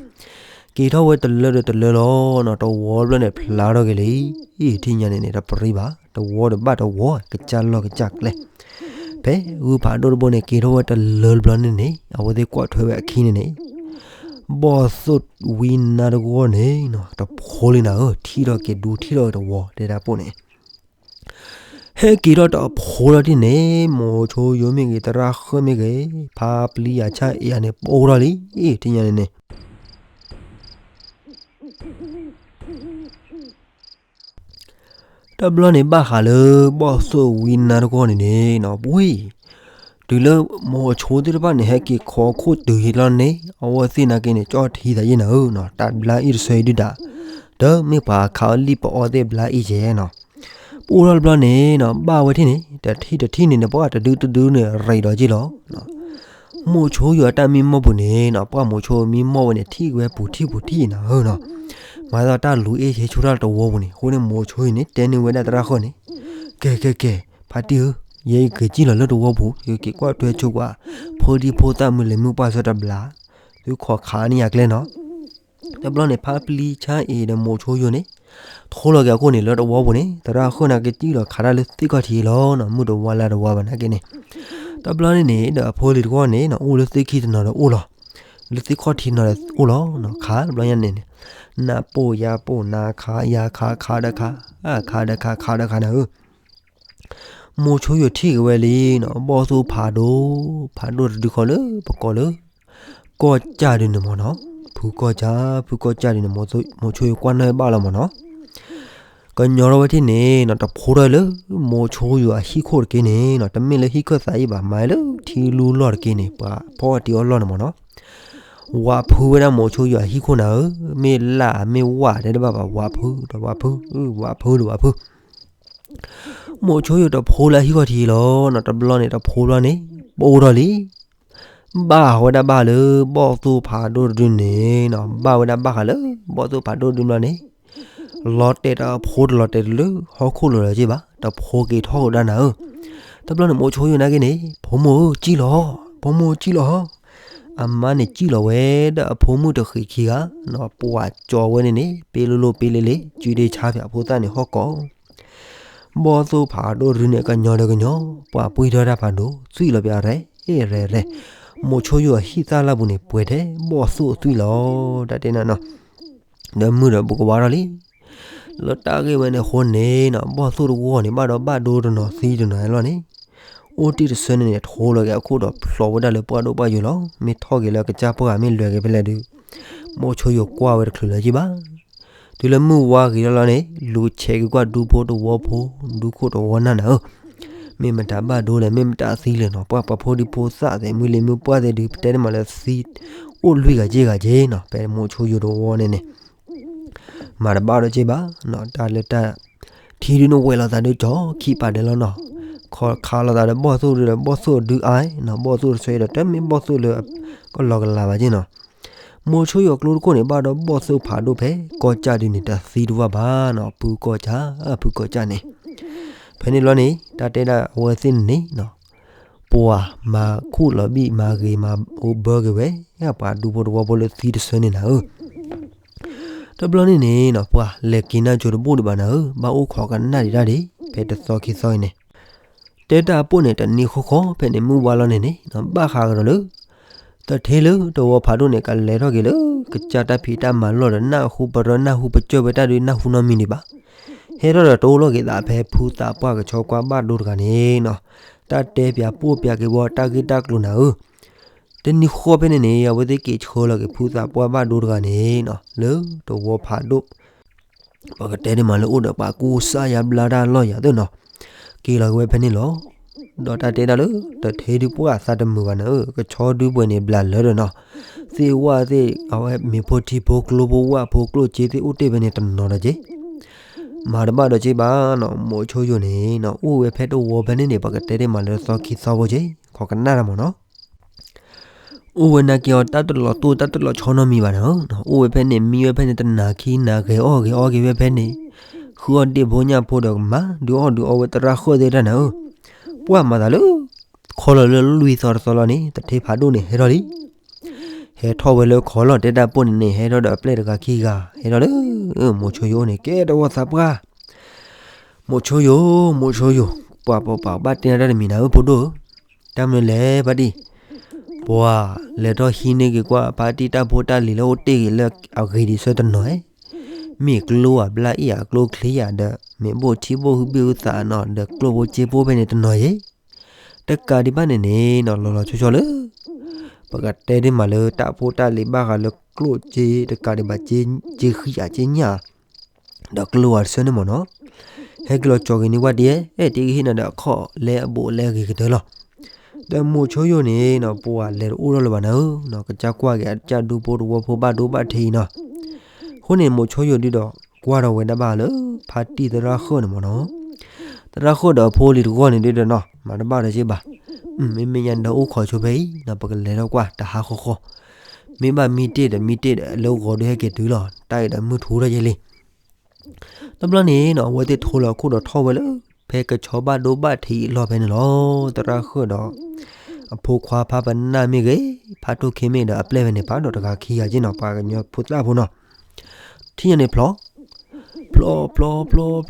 က့ၤထီၣ်ဝဲတလၢဒီးတလၢလီၤနီၤ, တဝီဘျီန့ၣ်ဖျါထီၣ်က့ၤလံ, ထံၣ်ညါန့ၣ်န့ၣ် တပြံဘၣ်, တဝီဒီးဘၣ်တဝီ ကစၢ်လီၢ်ကစၢ်ကျဲ ဖဲဂုၢ်ဖးဒိၣ်တဘိန့ၣ် က့ၤထီၣ်ဝဲတလၢတဘျီန့ၣ်န့ၣ် အဝဲသ့ၣ်ကွၢ်ထွဲဝဲအခံန့ၣ်န့ၣ်, ဘီၣ်သိၣ်ဝံနါတဂီၢ်န့ၣ်နီၤ, တဖိလံနၤဧၢ, ထံၣ်ထီၣ်က့ၤဒူထံၣ်ထီၣ်က့ၤတဝီ တဲဒၣ်ပိၢ်န့ၣ် ဟဲက့ၤထီၣ်တဖိလီၤတံၢ်န့ၣ်, မိၤဆိယိၤမ့ၢ်ဂ့ၤ သရၣ်ဃၢၣ်မ့ၢ်ဂ့ၤ, ဖါပျံၤယၤဆၣ်အံၤန့ၣ် ပိၢ်ထီၣ်လံ, ထံၣ်ညါန့ၣ်န့ၣ် တဘျီန့ၣ်ဘၣ်ဃးလၢ ဘီၣ်သိၣ်ဝံနါတဂီၢ်န့ၣ်န့ၣ်နီၤ, ပှ့ၤ တုၤလၢမိၤဆိသ့ၣ်တဖၣ်န့ၣ် ဟဲက့ၤခိးခိၣ်တုၤယံၤလီၤန့ၣ် အဝဲသ့ၣ်နာ်က့န့ၣ် ကၠီထံသးယ့ၣ်နၤဧၢနီၤ, တၢ်ဘျါအ့ၣ်တဆၢအံၤဒုၣ်ဒါ တမ့ၢ်ပှၤခးအီၣ်လံၣ်ပအီၣ်သ့ၣ်ဘျါအ့ၣ်ကဲနီၤ, ပအိၣ်ထီၣ်တဘျီန့ၣ်နီၤ ဘၣ်ဝဲထံၣ်န့ၣ် တထံၣ်တထံၣ်န့ၣ်န့ၣ် ပှၤတဒုတဒုန့ၣ် ရ့းဒီးက့ၢ်လီၤ မိၤဆိယိၤအတၢ်မံမီၢ်ပူၤန့ၣ်နီၤ, ပှၢ်မိၤဆိမံမီၢ်ဝဲန့ၣ် ထံၣ်ဝဲပူၤထံၣ်ပူၤထံၣ်နၤဧၢနီၤ, မၤသးတၢ်လူၤအ့ၣ်ဟဲဆိတၢ်လၢတဝီပူၤန့ၣ်, အဃိန့ၣ် မိၤဆိယိၤန့ၣ် တဲန့ၢ်ဝဲဒၣ်သရၣ်ဃၢၣ်န့ၣ်, ကဲ ကဲ ကဲ ဖါတံၢ်ဧၢ, ယဲယက့ၤကံၣ်လီၤလၢတဝီပူၤ, ယက့ၤကွၢ်ထွဲဆိကွၢ် ဖိဒံဖိသၣ်မုၢ်လံၤမုၢ်ပှၢ်ဆၢတဘျီ, သုခိးခးန့ၢ်ယၤကျဲနီၤ. တဘျီန့ၣ် ဖါပျံဆါအံၤဒီးမိၤဆိယိၤန့ၣ် ထိလီၤက့ၤအခိၣ်န့ၣ် လၢတဝီပူၤန့ၣ် သရၣ်ဃၢၣ်န့ၣ်က့ၤကံၣ်လီၤခးတၢ်လၢသ့ၣ်ခီၣ်ထံးလီၤနီၤ, မုၢ်တဝါလါတဝါဘၣ်နာ်က့န့ၣ်. တဘျီန့ၣ်န့ၣ် ဒီးအဖိလံၤတဂီၢ်န့ၣ်နီၤ အိၣ်လၢသ့ၣ်ခံတနီၤဒီးအိၣ်လီၤ, လၢသ့ၣ်ခီၣ်ထံးနီၤဒီးအိၣ်လီၤနီၤ, ခးတဘျီညါန့ၣ်န့ၣ် နၤပိာ်ယၤပိာ် နၤခးယၤခး ခးဒီးခး, အခးဒီးခး ခးဒီးခးနၤဧၢ. မိၤဆိယိၤထံၣ်က့ၤဝဲလံနီၤ, ဘီၣ်သိၣ်ဖးဒိၣ်, ဖးဒိၣ်တဒုခီလၢပကိးလၢ ကီၢ်ကၢ်ဒုန့ၣ်မ့ၢ်နီၤ, ဖုကီၢ်ကၢ်, ဖုကီၢ်ကၢ်ဒုန့ၣ် မိၤဆိယိၤကွၢ်နီၣ်ဘၣ်လီၤမ့ၢ်နီၤ. ကညီထီၣ်ဝဲထံၣ်န့ၣ်နီၤ တဖိထီၣ်လၢ မိၤဆိယိၤအဟံၣ်ခိၣ်တက့ၢ်န့ၣ်နီၤ, တမ့ၢ်လၢဟံၣ်ခၢၣ်သးအံၤဘၣ်, မၤလၢထံလူလီၢ်တက့ၢ်န့ၣ် ပှၤဖီအီၣ်တံၢ်အီၣ်လီၢ်န့ၣ်မ့ၢ်နီၤ. ဝးဖုဝဲဒၣ်မိၤဆိယိၤအဟံၣ်ခိၣ်နၤဧၢ, မ့ၢ်လၢ်မ့ၢ်ဝးတဲတဘၣ်ဘၣ်, ဝးဖုဒီးဝးဖု, ဝးဖုဒီးဝးဖု. မိၤဆိယိၤတဖိလၢဟံၣ်ခီၣ်ထံးလီၤနီၤ, တဘျီန့ၣ် တဖိဘျီန့ၣ် ပအိၣ်ထီၣ်လံ. ဘၣ်ဃးဝဲဒၣ်ဘၣ်ဃးလၢ ဘီၣ်သိၣ်ဖးဒိၣ်တဒုန့ၣ်နီၤ, ဘၣ်ဝဲဒၣ်ဘၣ်ဃးလၢ ဘီၣ်သိၣ်ဖးဒိၣ်တဒုဘျီန့ၣ် လီၤတဲာ်တၢ်အဖိတလီၤတဲာ်တလၢဟီၣ်ခိၣ်လိၤလီၤက့ဘၣ်, တဖိက့ၤထီၣ်ကဒါနၤဧၢ. တဘျီန့ၣ် မိၤဆိယိၤနာ်က့န့ၣ် ဖိမုၣ်ဧၢ ကံၣ်လီၤ, ဖိမုၣ်ဧၢ ကံၣ်လီၤ. အမါန့ၣ်ကံၣ်လီၤဝဲဒီးအဖိမုၣ်တဃံးခံဂၤနီၤ, ပှၤကၠီဝဲန့ၣ်န့ၣ် ပ့လိလိပ့လ့လ့ ကုဒ့ဆါဖဲအဖိသၣ်န့ၣ်ဟီၣ်ကီး ဘီၣ်သိၣ်ဖးဒိၣ်တဒုန့ၣ် ကညီဒီးကညီ, ပှၤပှံၢ်ထီၣ်တၢ်ဖးဒိၣ် သွံၣ်လီၤပှၤရဲၣ်ရဲၣ်, မိၤဆိယိၤအဟံၣ်သၣ်လၢ်ပူၤန့ၣ် ပှဲၤထဲဘီၣ်သိၣ်အသွံၣ်လီၤ, တၢ်တဲနၤနီၤ, ဒီးမုၢ်ဒီးဘူးကဝါထီၣ်လံ. လၢတၢ်ဂ့ၢ်ဝဲန့ၣ်အဃိန့ၣ်နီၤ, ဘီၣ်သိၣ်တဂီၢ်န့ၣ် ဘၣ်ဒီးဘၣ်ဒိတနီၤသံတနီၤလီၤန့ၣ်, အိၣ်တ့ၢ်တဆၢန့ၣ်န့ၣ် ထိလီၤက့ၤအခိၣ်ဒီးဖျိးဝဲဒၣ်လၢပှၢ်ဒိၣ်ပှၢ်ယိာ်လီၤ. မ့ၢ်ထီၣ်က့ၤလၢကစၢ်ပှၢ်မ့ၢ်လဲၤက့ၤဖဲလဲၣ်ဒုး မိၤဆိယိၤကွၢ်ဝဲတချုးလၢၤက့ဘၣ်. တုၤလၢမုၢ်ဝါဂ့ၤလီၤလီၤန့ၣ် လူၤဆဲးက့ၤကွၢ်ဒူဖိတဝီဖိ, ဒူခိၣ်တဝီနၢ်နၤဧၢ, မ့ၢ်မတၤဘၣ်ဒိလဲၣ်, မ့ၢ်မတၤသံလဲၣ်နီၤ, ပှၤပှၤဖိဒံဖိသၣ်သ့ၣ် မုၢ်လံၤမုၢ်ပှၢ်သ့ၣ်ဒုး ပတဲတမံၤလၢသံ အိၣ်လွံၢ်ဂၤက့ဂၤက့နီၤ, ဖဲမိၤဆိယိၤတဝီန့ၣ်န့ၣ် မၤတဘၣ်ဒီးက့ဘၣ်နီၤ, တၢ်လၢတၢ် ထံဒုးန့ၣ်ဝဲလိာ်သးဒုးကၠီ ခံပာ်ဒဲးလီၤနီၤ, ခီခးလိာ်သးဒီးဘီၣ်သိၣ်ဒုးဒီး ဘီၣ်သိၣ်ဒုးအါနီၤ, ဘီၣ်သိၣ်တဆၢအံၤဒီး တမ့ၢ်ဘီၣ်သိၣ်လၢ ကလီၤကလးဘၣ်က့နီၤ. မိၤဆိယိၤကျိတခိၣ်န့ၣ် ဘၣ်ဒီးဘီၣ်သိၣ်ဖးဒိၣ်ဖဲ ကီၢ်ကၢ်ဒုးန့ၣ် တသံတဝၢ်ဘၣ်နီၤ, ဖုကီၢ်ကၢ်, ဖုကီၢ်ကၢ်န့ၣ်. ဖဲန့ၣ်ဘျီန့ၣ် တၢ်တဲဒၣ်အဝဲသ့ၣ်န့ၣ်န့ၣ်နီၤ, ပှၤမၤခူၣ်လီၤဘံၣ် မၤဂ့ၤမၤအိၣ်ဘၢက့ၤဝဲ ပှၤဒူဖိတဝီဖိလၢသံတဆၢန့ၣ်နၤဧၢ. တဘျီန့ၣ်န့ၣ်နီၤ ပှၤလဲၤက့ၤနၢ်ကၠိတဘိၣ်ဒံးဘၣ်နၤဧၢ, ဘၣ်အိၣ်ခိးကနၣ်ဒံးတၢ်ဒံး ဖဲတသီခံသီအံၤန့ၣ်. တဲတၢ်အပိၢ်န့ၣ် တနံၤဃီဃီ ဖဲန့ၣ်မုၢ်ဝါလီၤန့ၣ်န့ၣ် ဘၣ်ဃးကဒီးလၢ သထ့လၢတဝီဖးဒိၣ်န့ၣ် ကလဲၤထီၣ်က့ၤလၢ ကစၢ်တၢ်ဖံးတၢ်မၤလီၢ်ဒီး နၢ်ဟူပရၢ နၢ်ဟူပစၢၢ်ဝဲတၢ်ဒုး နၢ်ဟူနီတမံၤဒံးဘၣ်. ဟဲထီၣ်ဒီးတအိၣ်လီၤက့ၤသးဖဲဖုသးပှၢ်ကဆီကွၢ်ဘၣ်ဒိတဂၤန့ၣ်နီၤ, တၢ်တဲပၠးပိၢ်ပၠးက့ၤဝဲတၢ်ဂ့ၢ်တၢ်ကျိၤနၤဧၢ. တနံၤဃီဖဲန့ၣ်န့ၣ် အဝဲသ့ၣ်က့ၤဆှၢလီၤက့ၤဖုသးပှၢ်ဘၣ်ဒိတဂၤန့ၣ်နီၤ လၢတဝီဖးဒိၣ် ပကတဲဒ်မးလၢအိၣ်ဒီးပှၤကူစါယါဘျါတၢ်လီၢ်ယၤသ့ၣ်နီၤ, က့ၤလီၤက့ၤဝဲဖဲန့ၣ်လီၤ. ဒီးတၢ်တဲဒၣ်လၢ သထ့ဒုးပှၢ်အသးတမုာ်ဘၣ်နၤဧၢ, ကဆီဒုးပှဲၤန့ၣ်ဘျးလၢာ်ဒီးနီၤ, သ့ၣ်ဝၣ်သ့ၣ် အဝဲမ့ၤဖိထံဖိ ကျိဖိဝၣ်ဖိ ကျိၣ်စ့သ့ၣ်အိၣ်တ့ၢ်ဖဲန့ၣ်တနီၤဒီးက့ၤ မၤတဘၣ်ဒီးက့ၤဘၣ်နီၤ, မိၤဆိယိၤန့ၣ်နီၤ အိၣ်ဝဲဖဲတဝီဖဲန့ၣ်န့ၣ် ပကတဲဒ်မးလၢသီခံသီဖိက့ၤ ခိးကနၣ်တၢ်မးနီၤ. အိၣ်ဝဲနာ်က့ၤအီၤ တၢ်တလီၤတိၢ်တၢ်တလီၤဆီနီတမံၤဘၣ်နၤဧၢ, အိၣ်ဝဲဖဲန့ၣ် မံဝဲဖဲန့ၣ် တနၤခံနၤ ဂဲၤအီၣ်ဂဲၤအီက့ၤဝဲဖဲန့ၣ်, ဃုအီၣ်ဒ့ၣ်ဖိညၣ်ဖိဒီးကမၤ ဒုးအီၣ်ဒုးအီဝဲသရၣ်ဃၢၣ်သ့ၣ်တၢ်နၤဧၢ. ပှၢ်မၤသးလၢ ခီလီၤလၢလွံၢ်သီတသီလီၤန့ၣ် သထ့ဖးဒိၣ်န့ၣ် ဟဲထီၣ်လံ. ဟဲထီၣ်ဝဲလၢခီလီၤတဲတၢ်ပိၢ်န့ၣ်န့ၣ် ဟဲထီၣ်ဒီးအပျဲၢ်တဂၤခံဂၤ ဟဲထီၣ်လၢ မိၤဆိယိၤန့ၣ် ကဲတဝီသးပှၢ် မိၤဆိယိၤ, မိၤဆိယိၤ, ပှၤပှၤပှၤဘၣ်တဲနၤတၢ်တမံၤနၤဧၢ ဖိဒိၣ်ဧၢ, တၢ်မနုၤလဲၣ်ဖါတံၢ်, ပှၤလဲၤထီၣ်ဟံးန့ၢ်က့ၤကွၢ် ဖါတံၢ်တၢ်ဖိတၢ်လံၤလၢအိၣ်တ့ၢ်ဂ့ၤလၢအဂ့ၤဒံးဆၢတနီၤဧၢ, မ့ၢ်ကျိအဘျါအ့ၣ်အကျိချ့ယၤဒီး မ့ၢ်ဘိၣ်ထံဘိၣ်ဟုဘ့ၣ်ဟုသးနီၤ ဒီးကျိၣ်ဖိစ့ဖိဖဲန့ၣ်တနီၤယဲ တကးဒံးဘၣ်န့ၣ်န့ၣ်နီၤ လီၤလီၤဆီဆီလၢ ပကတဲဒ်မးလၢတၢ်ဖိတၢ်လံၤဘၣ်ဃးလၢကျိၣ်စ့တကးဒံးဘၣ် စ့ဃံဧါစ့ညၣ်ဧါ ဒီးကျိဝဲတဆၢန့ၣ်မ့ၢ်နီၤ, ဟဲက့ၤလီၤကၠီၤက့ၤန့ၢ်ဝဲတယဲၢ် အဲၣ်တ့ကဟ့ၣ်နၤဒီးအခီၣ်လဲအဘူးလဲအဂ့ၤကတၢၢ်လီၤ. ဒီးမိၤဆိယိၤန့ၣ်နီၤ ပှၤလဲၤတအိၣ်ထီၣ်လၢၤဘၣ်နၤဧၢ, ကစၢ်ကွၢ်က့ၤအကစၢ်ဒူဖိတဝီဖိဘၣ်ဒိဘၣ်ထံးအံၤနီၤ, အဃိန့ၣ် မိၤဆိယိၤဒုဒီးကွၢ်ထီၣ်ဝဲဒၣ်ဘၣ်လၢ ဖါတံၢ်သရၣ်ဃၢၣ်န့ၣ်မ့ၢ်နီၤ, သရၣ်ဃၢၣ်ဒီးအဖိလံၤတဂီၢ်န့ၣ်ဒုဒီးနီၤ မၤတဘၣ်ဒီးက့ၤဘၣ်, မ့မ့ၢ်ညါဒီးအိၣ်ခိးဆိဖဲအံၤနီၤ ပကလဲၤထီၣ်ကွၢ်တဟါဃီဃီ, ဖ မ့ၢ်ဘၣ်မံတ့ၢ်ဒီး မံတ့ၢ်ဒီးလၢဂီၤဒုးဟဲက့ၤတုၤလီၤ. တၢ်အံၤဒီးမုၢ်ထူထီၣ်ယဲလံ. တဘျီန့ၣ်နီၤ အဝဲသ့ၣ်ထိလီၤခိၣ်ဒီးထီၣ်ဝဲလၢ ဖဲကဆီဘၣ်ဒိဘၣ်ထံးအလီၢ်ဖဲန့ၣ်လီၤ. သရၣ်ဃၢၣ်ဒီး အဖိခွါဖးပနၢ်မ့ၢ်ဂ့ၤ, ဖးထိၣ်ခ့မ့ၢ်ဒီး အပျဲၢ်ဖဲန့ၣ် ပာ်ဒီးတဂၤခံဂၤက့နီၤ, ပှၤကညီဖိသၣ်ဖိနီၤ. ထံၣ်ညါန့ၣ်ဖျီ ဖျီ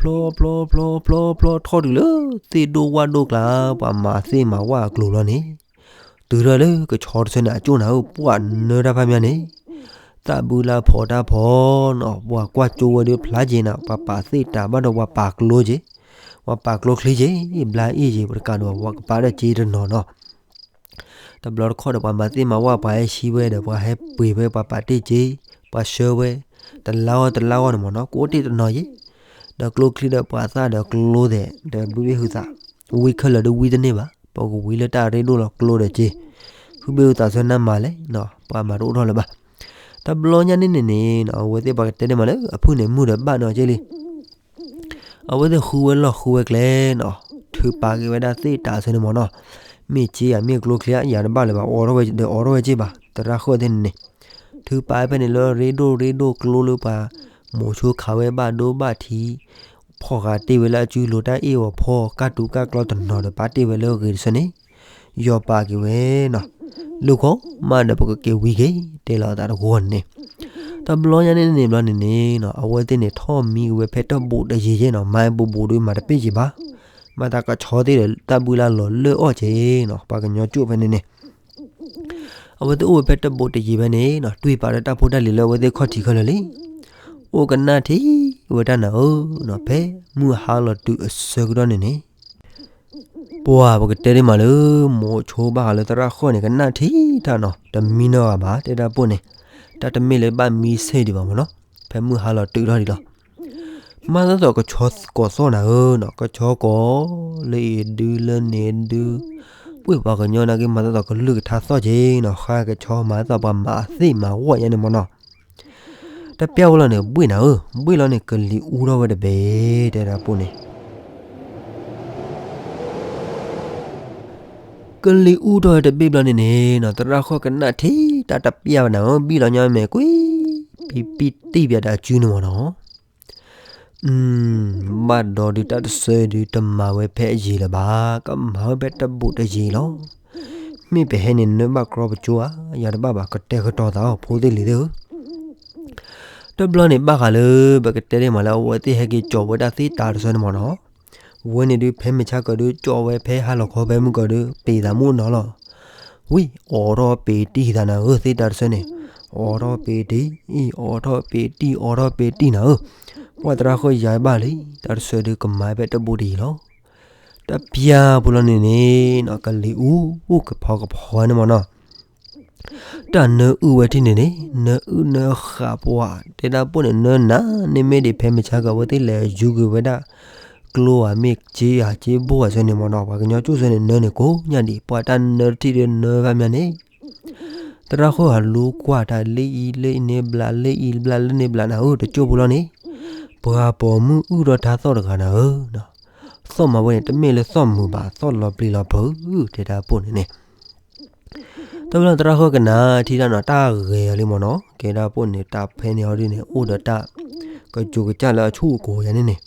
ဖျီ ဖျီ ဖျီ ဖျီ ဖျီ ဖျီ ဖျီ ထီၣ်တုၤလၢ သ့ၣ်ဒိၣ်ဝၣ်ဒိၣ်ကျါ ပှၤမၤသ့ၣ်မၤဝၣ်အကျိၤလီၤန့ၣ်, တုၤထီၣ်လၢကဆီတဆၢန့ၣ် အကၠိၣ်နၤဧၢ, ပှၤနၢတၢ်ဖးမးန့ၣ်, သးဘုလၢဖီတၢ်ဖီနီၤ, ပှၤကွၢ်ကၠိဝဲဒၣ်ဖျါက့ၤနၤ, ပှၤပာ်သ့ၣ်တၢ်ဘၣ်ဒီး ပှၤပာ်ကျိက့ၤ, ပှၤပာ်ကျိချံက့ၤ, ဘျါအ့ၣ်က့ၤ ပတကးဒီး ပှၤကပာ်ဒီးက့ၤတနီၤနီၤ. တဘျီတခီၣ်ဒီး ပှၤမၤသ့ၣ်မၤဝၣ် ပှၤဟဲဆှံဝဲဒီး ပှၤဟဲပှ့ၤဝဲ ပှၤပာ်တ့ၢ်က့ၤ, ပှၤဆှၢဝဲ, တလါဂီၢ်တလါဂီၢ်န့ၣ်မ့ၢ်နီၤ, ကအိၣ်တ့ၢ်တနီၤယဲ, ဒီးကျိချံဒီးပှၤသၣ်ဒီးကျိသဲး ဒီးဘုဘ့ၣ်ဟုသး, ဝံခဲလၢာ်ဒီးဝံတန့ၢ်ဘၣ်, ပကဝံၤလၢတၢ်ရ့ဒိၣ်လီၤကျိဒီးက့ၤ, ဟုဘ့ၣ်ဟုသးဆၢနၢ်မၤလဲၣ်နီၤ, ပှၤမၤတအိၣ်ထီၣ်လၢၤဘၣ်. တဘျီညါန့ၣ်န့ၣ်န့ၣ်နီၤ, အဝဲသ့ၣ်ပှၤကတဲန့ၢ်မးလၢ အဖုၣ်န့ၣ်မုၢ်ဒီးဘၣ်နီၤက့လံ. အဝဲသ့ၣ်ဃုဝဲလီၢ်ဃုဝဲကျဲနီၤ, ထုးပာ်က့ၤဝဲဒၣ်သ့ၣ်တၢ်ဆၢန့ၣ်မ့ၢ်နီၤ, မ့ၢ်က့ဧါ မ့ၢ်ကျိချံဧါ ယၤတဘၣ်လၢၤဘၣ်, အိးထီၣ်ဝဲဒီးအိးထီၣ်ဝဲက့ၤဘၣ်, သရၣ်ဃၢၣ်သ့ၣ်န့ၣ်န့ၣ်, ထုးပာ်ဖဲန့ၣ်လၢရ့ဒိၣ်ရ့ဒိၣ်ကျိလၢပှၤ မိၤဆိခးဝဲဘၣ်ဒိဘၣ်ထံး, ဖီၣ်ဃာ်တ့ၢ်ဝဲလၢအစုလိၤတၢ်အ့ၣ်အီၤဖီ ကၢ်တူကၢ်ကျီတနီၤဒီး ပာ်တ့ၢ်ဝဲလၢအဂ့ၤတဆၢန့ၣ်, ယီၤပာ်က့ၤဝဲနီၤ, လၢခီမးဒီးပကက့ၤဝံၤက့ၤ တဲလီၤအသးတဂီၢ်န့ၣ်န့ၣ်, တဘျီညါန့ၣ်န့ၣ်ဘျီန့ၣ်န့ၣ်နီၤ, အဝဲသ့ၣ်န့ၣ်ထီၣ်မံက့ၤဝဲဖဲတၢ်ဘိးတယံၤယဲနီၤ, မၤဘူးဘူးဒီးမၤတပ့ၢ်ယံၤဘၣ်, မၤသးကဆီသ့ၣ်ဒီးတၢ်ဘုလၢလီၤလၢအီၣ်က့နီၤ, ပှၤကညီကၠိၣ်ဖဲန့ၣ်န့ၣ် အဝဲသ့ၣ်အိၣ်ဝဲဖဲတၢ်ဘိးတယံၤဖဲန့ၣ်နီၤ, တွံၢ်ပာ်ဒီးတၢ်ဖိတၢ်လံၤလၢအဝဲသ့ၣ်ခီၣ်ထံးခဲလၢာ်လံ. အိၣ်ကနၣ်ထံဝဲတၢ်နၤဧၢနီၤ, ဖဲမုၢ်ဟါလီၤတုၤအဆၢကတီၢ်န့ၣ်န့ၣ်, ပှၤပကတဲဒ်မးလၢ မိၤဆိဘၣ်ဃးလၢသရၣ်ဃၢၣ်န့ၣ် ကနၣ်ထံတၢ်နီၤ, တမံနီၢ်ဂၤဘၣ် တဲတၢ်ပိၢ်န့ၣ်, တၢ်တမ့ၢ်လၢဘၣ်မံဆ့ၣ်ဒံးဘၣ်မ့ၢ်နီၤ, ဖဲမုၢ်ဟါလီၤတုၤထီၣ်ဒံးလီၤ. မၤသီသီကဆီကိးသီၣ်နၤဧၢနီၤ, ကဆီကိးလၢအံၤဒုလၢန့ၣ်ဒု, ပှ့ၢ်ပှၤကညီနာ်က့ မၤသီသီကလုၢ်ကထါသီၣ်က့နီၤ, ဃါကဆီမၤသီသီပှၤမၤသ့ၣ်မၤဝီၣ်ယါန့ၣ်မ့ၢ်နီၤ. တပျၢ်ဖိလီၤန့ၣ် ဘှ့ၣ်နၤဧၢ, ဘှ့ၣ်လီၤန့ၣ် ကလံၤအူထီၣ်ဝဲတဘ့ၣ် တဲတၢ်ပိၢ်န့ၣ် ကလံၤအူထီၣ်ဝဲတဘ့ၣ်ဘျီန့ၣ်န့ၣ်နီၤ, သရၣ်ဃၢၣ်ကနၣ်ထံတၢ်တပျၢ်ဘၣ်နၤဧၢ, ဘံၣ်လီၤညီမဲာ်ကွံာ်, ပံပံတံၢ်ပၠးဒီးအစုန့ၣ်မ့ၢ်နီၤ. ဘၣ်ဒီးဒုးတၢ်တဆၢဒုးတမၤဝဲဖဲအယံၤလၢၤဘၣ်, ကမၤဝဲဖဲတဘူးတယံၤလီၤ. မ့ၢ်ပဟဲန့ၣ်နၢဘၣ်ကြီပကၠိဧါ, ယၤတဘၣ်ဘၣ်, ကတဲာ်ကတီၤသးအီၤ ဖိသ့ၣ်လံၤသ့ၣ်ဧၢ. တဘျီန့ၣ်ဘၣ်ဃးလၢ ပကတဲဒ်မးလၢအဝဲသ့ၣ်ဟဲက့ၤကၠီၤဝဲဒၣ်သ့ၣ်တၢ်တဆၢန့ၣ်မ့ၢ်နီၤ, ဝဲန့ၣ်ဒုးဖဲမုၢ်ဆါကီးဒုးကၠီၤဝဲဖဲဟါလီၤခီဖဲမုၢ်ကီးဒုး ပ့ၤသးမူနီၤလီၤ. ဝံၤ အိးထီၣ်ပ့ၤတံၢ်သးနၤဧၢ သ့ၣ်တၢ်တဆၢန့ၣ်, အိးထီၣ်ပ့ၤတံၢ်, အိးထီၣ်ပ့ၤတံၢ် အိးထီၣ်ပ့ၤတံၢ်နၤဧၢ, ပှၤသရၣ်ဃၢၣ်ယၤဘၣ်လံ တၢ်တဆၢဒုးကမၤဖဲတဘူးတယံၤလီၤ. တပျၢ်ဖိလီၤန့ၣ်န့ၣ်နီၤ ကလံၤအူ အူကဖီကဖီန့ၣ်မ့ၢ်နီၤ တၢ်နၢအုၣ်ဝဲထံၣ်န့ၣ်န့ၣ် နၢအုၣ်နၢဃးပှၤ တဲဒၣ်ပိၢ်န့ၣ် နၢနၤန့ၣ်မ့ၢ်ဒံး ဖဲမုၢ်ဆါကီး အဝဲသ့ၣ်လဲၤယူၤက့ၤဝဲဒၣ် ကျိဧါမ့ၢ်စ့ဧါ စ့ဘိဧါဆၢန့ၣ်မ့ၢ်နီၤ ပှၤကညီကၠိၣ်ဆၢန့ၣ် နၢန့ၣ်ကိးညါဒံး ပှၤတၢ်နၢတထံၣ်ဒီးနၢဖးမးန့ၣ် သရၣ်ဃၢၣ်ဟးလူၤကွၢ်တၢ်လၢအံၤလၢအံၤန့ၣ်ဘျး လၢအံၤဘျး လၢန့ၣ်ဘျးနၤဧၢ တကၠိၢ်ဖိလီၤန့ၣ် ပှၤပိာ်မုၣ်အုၣ်ထီၣ်ထါသီၣ်တဂၤနၤဧၢ သီၣ်မၤဝဲန့ၣ် တမ့ၢ်လၢသီၣ်မုာ်ဘၣ် သီၣ်လီၤပျံၤလီၤဖုး တဲဒၣ်ပိၢ်န့ၣ်န့ၣ် တဘျီသရၣ်ဃၢၣ်ကနၣ်ထံၣ်တၢ်နီၤ တၢ်ဂဲၤအီၤလံမ့ၢ်နီၤ ကဲဒၣ်ပိၢ်န့ၣ် တၢ်ဖဲန့ၣ်အီၤဒ်န့ၣ် အိၣ်ဒီးတၢ်ကစူၤကစၢ်လၢအဆူၣ်အကိၤယါန့ၣ်န့ၣ်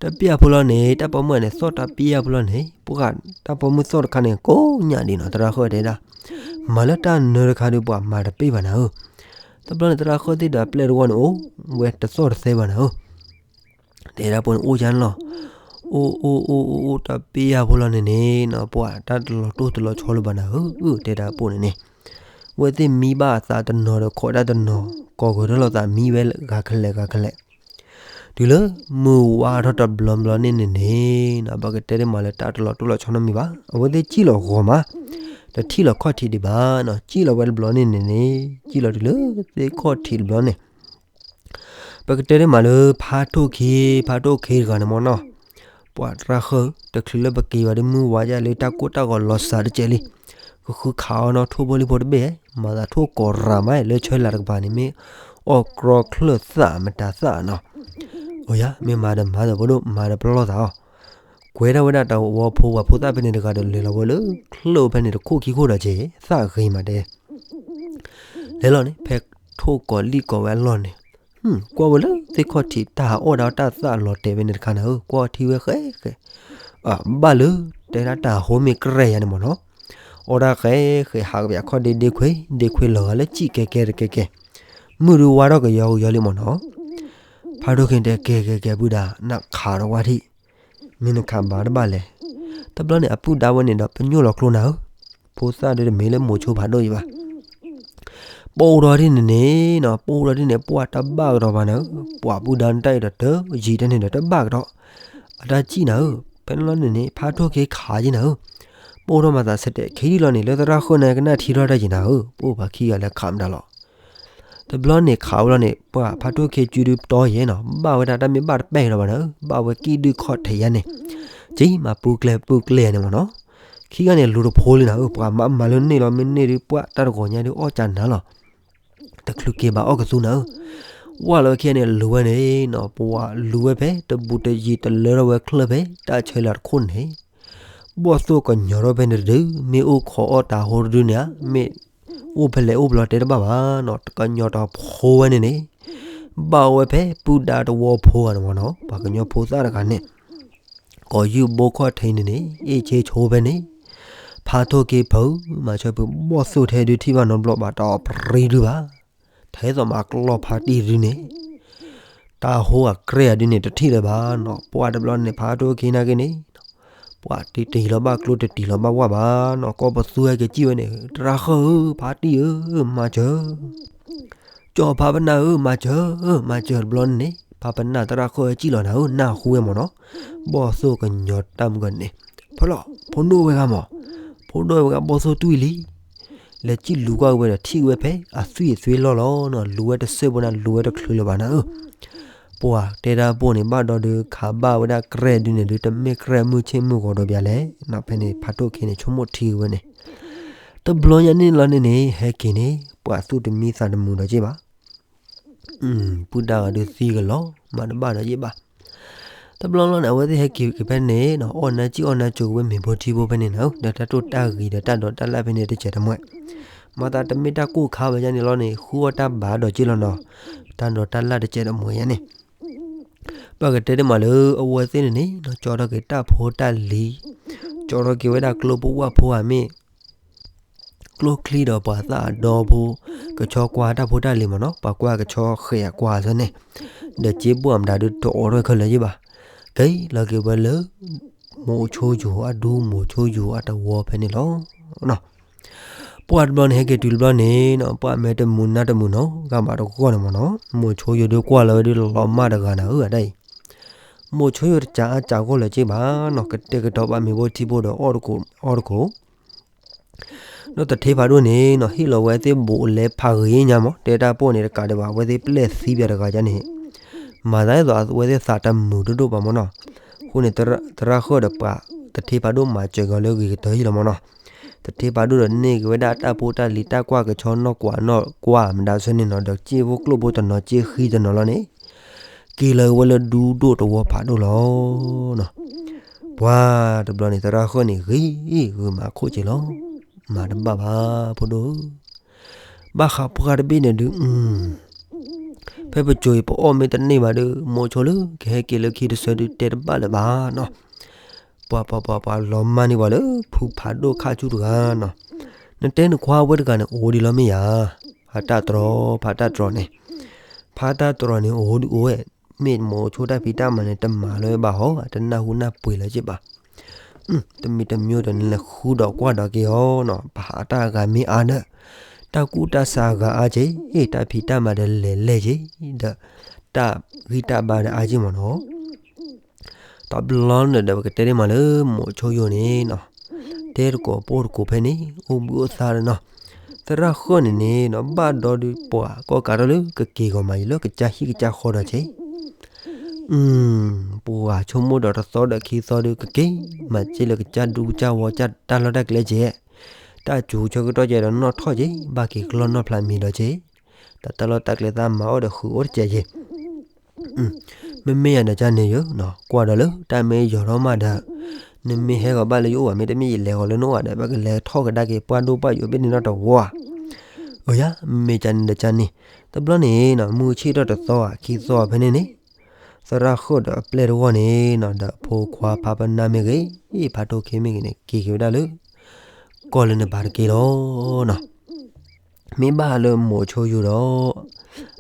တပျၢ်ဖိလီၤန့ၣ် တၢ်ပိာ်မုၣ်န့ၣ် သီၣ်တပျၢ်ဖိလီၤန့ၣ် ပှၤတၢ်ပိာ်မုၣ်သီၣ်တခါန့ၣ် ကိးညါဒံးနီၤ သရၣ်ဃၢၣ်တဲဒၣ် မၤလၢတၢ်နၢတခါဒီး ပှၤမၤတပ့ၢ်ဘၣ်နၤဧၢ တဘျီန့ၣ် သရၣ်ဃၢၣ်သ့ၣ်ဒီးအပျဲၢ်တဝီန့ၣ် အိၣ်ဝဲတသီၣ်တသဲဘၣ်နၤဧၢ တဲဒၣ်ပိၢ်န့ၣ် အိၣ်ယါန့ၣ်လီၤ အိၣ်အိၣ်အိၣ်အိၣ်အိၣ် တပျၢ်ဖိလီၤန့ၣ်န့ၣ်နီၤ ပှၤတၢ်တလီၤတိၢ်တလီၤဆီလၢၤဘၣ်နၤဧၢ တဲဒၣ်ပိၢ်န့ၣ်န့ၣ် ဝဲသ့ၣ်မံဘၣ်အသးတနီၤဒီးခိးတၢ်တနီၤ ကိးဂၢၢ်ထီၣ်လိာ်သးမံဝဲဂၤကလဲာ်ဂၤကလဲာ် တုၤလၢမုၢ်ဝါထီၣ်တဘျီဘျီန့ၣ်န့ၣ်န့ၣ်နီၤ ပကတဲဒ်မးလၢတၢ်တလီၤတိၢ်လီၤဆီနီတမံၤဘၣ် အဝဲသ့ၣ်စံၣ်လီၤဂီၤမး တထံၣ်လီၤခီၣ်ထံးဒံးဘၣ်နီၤ စံၣ်လီၤဝဲတဘျီန့ၣ်န့ၣ်န့ၣ် စံၣ်လီၤတုၤလၢသ့ၣ်ခီၣ်ထံးတဘျီန့ၣ် ပကတဲဒ်မးလၢဖးထိၣ်ခ့ ဖးထိၣ်ခ့တဂၤန့ၣ်မ့ၢ်နီၤ ပှၤသရၣ်ဃၢၣ် တချုးလၢပက့ၤဘၣ်ဒီးမုၢ်ဝါဒၣ်လၢတၢ်ကိၢ်တၢ်ဂီၤလီၤစှၤတကဲးလံ ကဃုခးအီၤနီၤ ထိၣ်ဖိလံၣ်ဖိတဘ့ၣ် မၤသးထိၣ်ကိးရၤမး လၢဆၢလၤတကပၤန့ၣ် မ့ၢ်အီၣ်ကြီချၢၣ်သၣ်မတၤသၣ်နီၤ အိယၤ မ့ၢ်မၤဒီးမၤသးဖိဒိၣ် မၤဒီးပလီၢ်သးအီၤ ကွဲးထီၣ်ဝဲဒၣ်တၢ်ဝီဖိပှၤဖိသၣ်ဖဲန့ၣ်တဂၤဒီးလဲၤလီၤဝဲလၢချၢၣ်အိၣ်ဖဲန့ၣ်တခိၣ်ခံခိၣ်ဒီးက့ၤ သၣ်ဂ့ၤမးတဲ လဲၤလီၤန့ၣ် ဖဲထိၣ်ကိးလံၣ်ကိးဝဲအလီၢ်န့ၣ်, ကွၢ်ဝဲလၢသ့ၣ်ခီၣ်ထံး တၢ်ဟးအီၣ်ဒၣ်တၢ်သၣ်လီၤတဲာ်ဝဲန့ၣ်တခါနၤဧၢ, ကွၢ်ထံဝဲဃဲဃဲ, ဘၣ်လၢ တဲဒၣ်တၢ်ဟိမ့ၢ်ကြဲၢ်ယၤန့ၣ်မ့ၢ်နီၤ, အီၣ်ဒၣ်ဃဲဃဲ ဟးကပၤခီၣ်ဒ့ဒ့ခွ့ ဒ့ခွ့လီၤဂာ်လၢစံၣ်ကဲကဲတကဲကဲ, မုၢ်ဒုးဝါထီၣ်ကယီကယီလံမ့ၢ်နီၤ. ဖးဒိၣ်ခ့တဲကဲကဲကဲပုၢ်ဒၣ် နခးဒီးဝါထံၣ်, မ့ၢ်နခးဘၣ်တဘၣ်လဲၣ်. တဘျီန့ၣ် အပုၢ်ဒါဝဲန့ၣ်ဒီး ပညိၣ်လီၤကျိနၤဧၢ, ဖိသၣ်ဒုတမ့ၢ်လၢမိၤဆိဖးဒိၣ်ယံၤဘၣ်. ပိၢ်ဒီးဒ်န့ၣ်န့ၣ်နီၤ, ပိၢ်ဒီးဒ်န့ၣ် ပှၢ်တဘၣ်ကဒီးဘၣ်နၤဧၢ, ပှၤပုၢ်ဒါနတၢ်အံၤဒီးတယံၤတၢ်န့ၣ်ဒီးတဘၣ်ကဒီး, အတၢ်စံၣ်နၤဧၢ, ဖဲန့ၣ်လီၤန့ၣ်န့ၣ် ဖးဒိၣ်ခ့ခးယံၤနၤဧၢ, ပိၢ်ထီၣ်မၤသးဆဲးတဲာ်ခံလီၤန့ၣ် လၢသရၣ်ဃၢၣ်န့ၣ် ကနၣ်ထံထီၣ်တၢ်ယံၤနၤဧၢ, ပိၢ်ပှၤခံဂၤလၢခးမတၤလီၤ. တဘျီန့ၣ်ခးဝဲလီၤန့ၣ် ပှၤဖးဒိၣ်ခ့စုဒုပတီၢ်ယဲနီၤ, ဘၣ်ဝဲဒၣ်တၢ်မ့ၢ်ဘၣ်တပဲာ်လီၤဘၣ်နၤဧၢ, ဘၣ်ဝဲကံၣ်ဒုၣ်ခီၣ်ထံးယါန့ၣ်, က့မၤပူၤကျဲပူၤကျဲယါန့ၣ်မ့ၢ်နီၤ. ခံဂၤန့ၣ်လူၤတဖိလံနၤဧၢ, ပှၤမၤမၤလၢန့ၣ်လီၤ မ့ၢ်န့ၢ်ဒုးပှၢ်တၢ်တဂီၤညါဒုးအီၣ်ကနၤလီၤ. တချုးက့ၤဘၣ်အီၣ်ကသူနၤဧၢ, ဝဲလီၤဝဲခံဂၤန့ၣ်လူၤဝဲန့ၣ်နီၤ, ပှၤလူၤဝဲဖဲတဘူးတယံၤတလၢထီၣ်ဝဲချၢဖဲ တၢ်ဆၢလၢတခိၣ်န့ၣ် ဘီၣ်သိၣ်ကညီၤထီၣ်ဖဲန့ၣ်တဒု, မ့ၢ်အိၣ်ခိးအီၣ်တၤဟိတဒုန့ၣ်ဧါ, မ့ၢ်အိၣ်ဖဲလဲၣ်အိၣ်ဖဲလဲၣ်တဲတဘၣ်ဘၣ်နီၤ, တကညီၤတဖိဝဲန့ၣ်န့ၣ်, ဘၣ်ဝဲဖဲပုၢ်ဒါတဝီဖိဂၤန့ၣ်မ့ၢ်နီၤ, ပှၤကညီဖိသၣ်တဂၤန့ၣ် ကိးယုၢ်ဘိခီၣ်ထံးန့ၣ်န့ၣ် အ့ၣ်ဆ့ဆိဖဲန့ၣ်, ဖးဒိၣ်ခ့ဖုး မၤဆၢဖုး ဘီၣ်သိၣ်ထဲဒုးထံၣ်ဘၣ်နီတဘျီဘၣ်တပရံဒုဘၣ်, ထဲသိးမၤကျီၢ်ဖးတံၢ်ဒုန့ၣ် တၤဟိအကြဲၢ်အဒုန့ၣ် တထံၣ်လၢၤဘၣ်နီၤ, ပှၢ်တဘျီန့ၣ် ဖးဒိၣ်ခ့နာ်က့န့ၣ်, ပှၢ်တတံၤလီၤဘၣ်ကျိတတံၤလီၤဘၣ်ဝၣ်ဘၣ်နီၤ, ကိးပသူဟဲက့ၤစံၣ်ဝဲန့ၣ် သရၣ်ဃၢၣ်ဧၢ ဖးတံၢ်ဧၢ မၤစၢၤ, ကၠီဖးပနၢ်ဧၢ မၤစၢၤ, မၤစၢၤတဘျီန့ၣ်န့ၣ် ဖးပနၢ်သရၣ်ဃၢၣ်စံၣ်လီၤနၤဧၢ နၢ်ဟူဝဲမ့ၢ်နီၤ, ဘီၣ်သိၣ်ကညီၤတၢ်မုၢ်ကီၢ်န့ၣ်, ဖဲလီၤ ဖိဒိၣ်ဝဲဂၤမး, ဖိဒိၣ်ဝဲဂၤဘီၣ်သိၣ်တွံၢ်လံ လဲၤစံၣ်လူၤကွၢ်ဝဲဒီး ထံၣ်ဝဲဖဲအသွံၣ်အသွ့လီၢ်လီၤနီၤ, လူၤဝဲတစဲးဖိနၤ လူၤဝဲတချုးလၢၤဘၣ်နၤဧၢ, ပှၢ်တဲဒၣ်ပိၢ်န့ၣ် ဘၣ်ဒီးဒုးခးဘၣ်ဝဲဒၣ်ကြဲၢ်ဒုန့ၣ်ဒုး တမ့ၢ်ကြဲၢ်မုၢ်ဆ့ၣ်မုၢ်ဂီၤဒီးဘၣ်လဲၣ်နီၤ, ဖဲန့ၣ်ဖးဒိၣ်ခ့န့ၣ် ဆိကမိၣ်ထံဝဲန့ၣ်, တဘျီညါန့ၣ်လီၤန့ၣ်န့ၣ် ဟဲက့ၤန့ၣ် ပှၢ်သူၣ်တမံသးတမုာ်ဒီးက့ၢ်ဘၣ် ပုၢ်ဒါဂၤဒုးသံကလီၤ မၤတဘၣ်ဒီးယ့ၢ်ဘၣ်. တဘျီလီၤန့ၣ် အဝဲသ့ၣ်ဟဲက့ၤက့ၤဖဲန့ၣ်နီၤ, အီၣ်နၢ်စံၣ်အီၣ်နၢ်စိၤက့ၤဝဲမ့ၤဖိထံဖိဖဲန့ၣ်နၤဧၢ, ဒီးတၢ်တိၢ်တၢ်ဂ့ၤဒီးတၢ်ဒိးတၢ်လၣ်ဖဲန့ၣ်တစဲးတမှဲ, မၤသးတမ့ၢ်တၢ်ကိၢ်ခါဘၣ်ယါန့ၣ်လီၤန့ၣ် ဃုအီၣ်တၢ်ဘၣ်ဒီးက့ၢ်လီၤနီၤ, တၢ်ဒိးတၢ်လၣ်တစဲးတမှဲယါန့ၣ် ပကတဲတမးလၢအဝဲသ့ၣ်န့ၣ်န့ၣ်နီၤ, ကၠီထီၣ်က့ၤတၢ်ဖိတၢ်လံၤ, ကၠီထီၣ်က့ၤဝဲဒၣ်ကျိဖိဝၣ်ဖိဧါမ့ၢ် ကျိချံဒီးပှၤသၣ်အဒီဖိ, ကဆီကွၢ်တၢ်ဖိတၢ်လံၤမ့ၢ်နီၤ, ပှၤကွၢ်ကဆီဃဲးအကွၢ်အဆၢန့ၣ်, ဒီးစ့ဘိၣ်အမတၤဒုးတအိးထီၣ်ခဲလၢာ်ယ့ၢ်ဘၣ်, ကဲလီၤက့ၤဝဲလၢ မိၤဆိယိၤအဒူမိၤဆိယိၤအတဝီဖဲန့ၣ်လီၤ. ပှၢ်တဘျီန့ၣ် ဟဲက့ၤတုၤတဘျီန့ၣ်နီၤ, ပှၢ်မဲာ်တမုာ်နါတမုာ်နီၤ, ဂၤဘၣ်တဂီၢ်န့ၣ်မ့ၢ်နီၤ, မိၤဆိယိၤဒုးကွၢ်လီၤဝဲဒုးလီၤမၢ်တဂၤနၤဧၢ အတၢ်အံၤ မိၤဆိယိၤတစးအါစးဂီၢ်လၢၤက့ၢ်ဘၣ်နီၤ, ကတဲာ်ကတီၤဘၣ်မ့ၤဖိထံဖိဒီးအီၣ်တကိး, ဒီးတထ့ဖးဒိၣ်န့ၣ်နီၤ, ဟ့ၣ်လီၤဝဲသ့ၣ်ဘူးလဲဖးဂ့ၤညါမး, တဲတၢ်ပိၢ်န့ၣ်တကးဒံးဘၣ်, အဝဲသ့ၣ်ပျဲၢ်သံပၠးတဂၤယါန့ၣ်, မၤသးဒ်သိးအဝဲသ့ၣ်သးတမုာ်ဒိၣ်ဒိၣ်ဘၣ်မ့ၢ်နီၤ, အဃိန့ၣ် သရၣ်ဃၢၣ်ဒီးပှၤတထ့ဖးဒိၣ်မၤစၢၤက့ၤအီၤလၢဂ့ၤကတၢၢ်ယံၤလီၤမ့ၢ်နီၤ, တထ့ဖးဒိၣ်ဒီးန့ၢ်က့ၤဝဲဒၣ်တၢ်ဖိတၢ်လံၤ တၢ်ကွၢ်ကဆီနီၢ်ကွၢ်နီၢ်ကွၢ်မတၤဆၢန့ၣ်နီၤ, ဒီးစ့ဖိကျိၣ်ဖိတနီၤ စ့ဃံတနီၤလီၤန့ၣ် က့ၤလီၤဝဲလၢဒူဒိၣ်တဝီဖးဒိၣ်လီၤ. ပှၢ်တဘျီန့ၣ် သရၣ်ဃၢၣ်န့ၣ် ဂ့ၤဂ့ၤမးခိၣ်က့ၤလီၤ. မၤတဘၣ်ဘၣ်ဖိဒိၣ်ဧၢ, ဘၣ်ဃးပှၢ်တဘ့ၣ်န့ၣ်ဒုး, ဖဲပစိၤအံၤပအီၣ်မ့ၢ်တန့ၢ်ဘၣ်ဒီး မိၤဆိလၢကဟဲက့ၤလၢခံတဆၢဒုးတဲတဘၣ်လၢၤဘၣ်နီၤ. ပှၤပှၤပှၤပှၤလီၤမၢ်န့ၢ်ပှၤလၢဖုဖးဒိၣ်ခါဆူတဂၤနီၤ. နတဲနခွါဝဲတဂၤန့ၣ် အိၣ်ဒံးလီၤမ့ၢ်ယၤ, ဖးတၢ်တြီၤ ဖးတၢ်တြီၤန့ၣ်, ဖးတၢ်တြီၤန့ၣ် အိၣ်ဒံးအိၣ်ဝဲ, မ့ၢ်မိၤဆိတၢ်ဖံးတၢ်မၤန့ၣ် တမၤလၢၤဘၣ်ဟီ, တနၢ်ဟူနၢ်ပှ့ၤလၢၤက့ၢ်ဘၣ်. တမံၤတမံၤဒီးနလဲၤဃုဒီးကွၢ်ဒီးက့ၤအီၤနီၤ, ပဟးတၢ်ဂၤမ့ၢ်အါဒီး, တၢ်ကူၣ်တၢ်ဆးဂၤအါက့ၢ်, တၢ်ဖံးတၢ်မၤဒီးလဲၤလဲၢ်က့ၢ်, ဒီး တၢ်ဂံၢ်တၢ်ဘါဒီးအါက့ၢ်မ့ၢ်နီၤ. တဘျီန့ၣ်ဒီးပကတဲဒ်မးလၢမိၤဆိယိာ်န့ၣ်နီၤ, တဲတကိးပိၢ်တကိးဖဲန့ၣ် အိၣ်ဘှံးအိၣ်သါဒီးနီၤ, သရၣ်ဃၢၣ်န့ၣ်န့ၣ်နီၤ ဘၣ်ဒီဒုးပှၤကီၢ်ကးထီၣ်လၢကက့ၤဂီၤမးယံၤလၢကစၢ်ဟံၣ်ကစၢ်ဃီဒီးက့ၢ် ပှၤဆိကမိၣ်ဒီးတသီဒီးခံသီဒီး ကက့ၤမၤစ့ၢ်လၢကစၢ်ဒူကစၢ်ဝီကစၢ်တၢ်လီၢ်တၢ်ကျဲက့ၢ်, တၢ်စူၤဆၢကတီၢ်ကဲဒီးနီၣ်ထီၣ်က့ၢ်, ဘၣ်က့ၤကျီၢ်နီၣ်ဖျါမံၤဒီးက့ၢ်, တၢ်တၢ်လီၢ်တၢ်ကျဲသးမၤအီၣ်ဒီးဃုာ်အိၣ်တစဲးက့ၢ်. မ့မ့ၢ်ယၤဒီးကန့ၣ်ယိာ်, ကွၢ်ဒီးလၢတၢ်မ့ၢ်ယီၤထီၣ်မးဒီး, နမ့ၢ်ဟဲဂီၤဘၣ်လၢယအိၣ်ဘၣ် မ့တမ့ၢ်ယလဲၤဂီၤလၢနအိၣ်ဘၣ်ဒီး ပကလဲၤထီၣ်ကဒါက့ၤပှၢ်ဒိၣ်ပှၢ်ယိာ်ဘ့ၣ်န့ၣ်နီတဝီဧါ. အိၣ်ယၤ မ့ၢ်ကန့ၣ်ဒီးကန့ၣ်, တဘျီန့ၣ်နီၤ မုၢ်ဆ့ၣ်ထီၣ်တသီဧါ ခံသီဧါဖဲန့ၣ်န့ၣ်, သရၣ်ဃၢၣ်ဒီးအပျဲၢ်တဂီၢ်န့ၣ်နီၤ ဒီးအဖိခွါဖးပနၢ်မ့ၢ်ဂ့ၤ, ဖးထိၣ်ခ့မ့ၢ်ဂ့ၤန့ၣ် က့ၤက့ၤဝဲဒၣ်လၢ ကီၢ်လၢန့ၣ်ဘၣ်တက့ၢ်လီၤနီၤ. မ့ၢ်ဘၣ်လၢမိၤဆိယိၤဒီး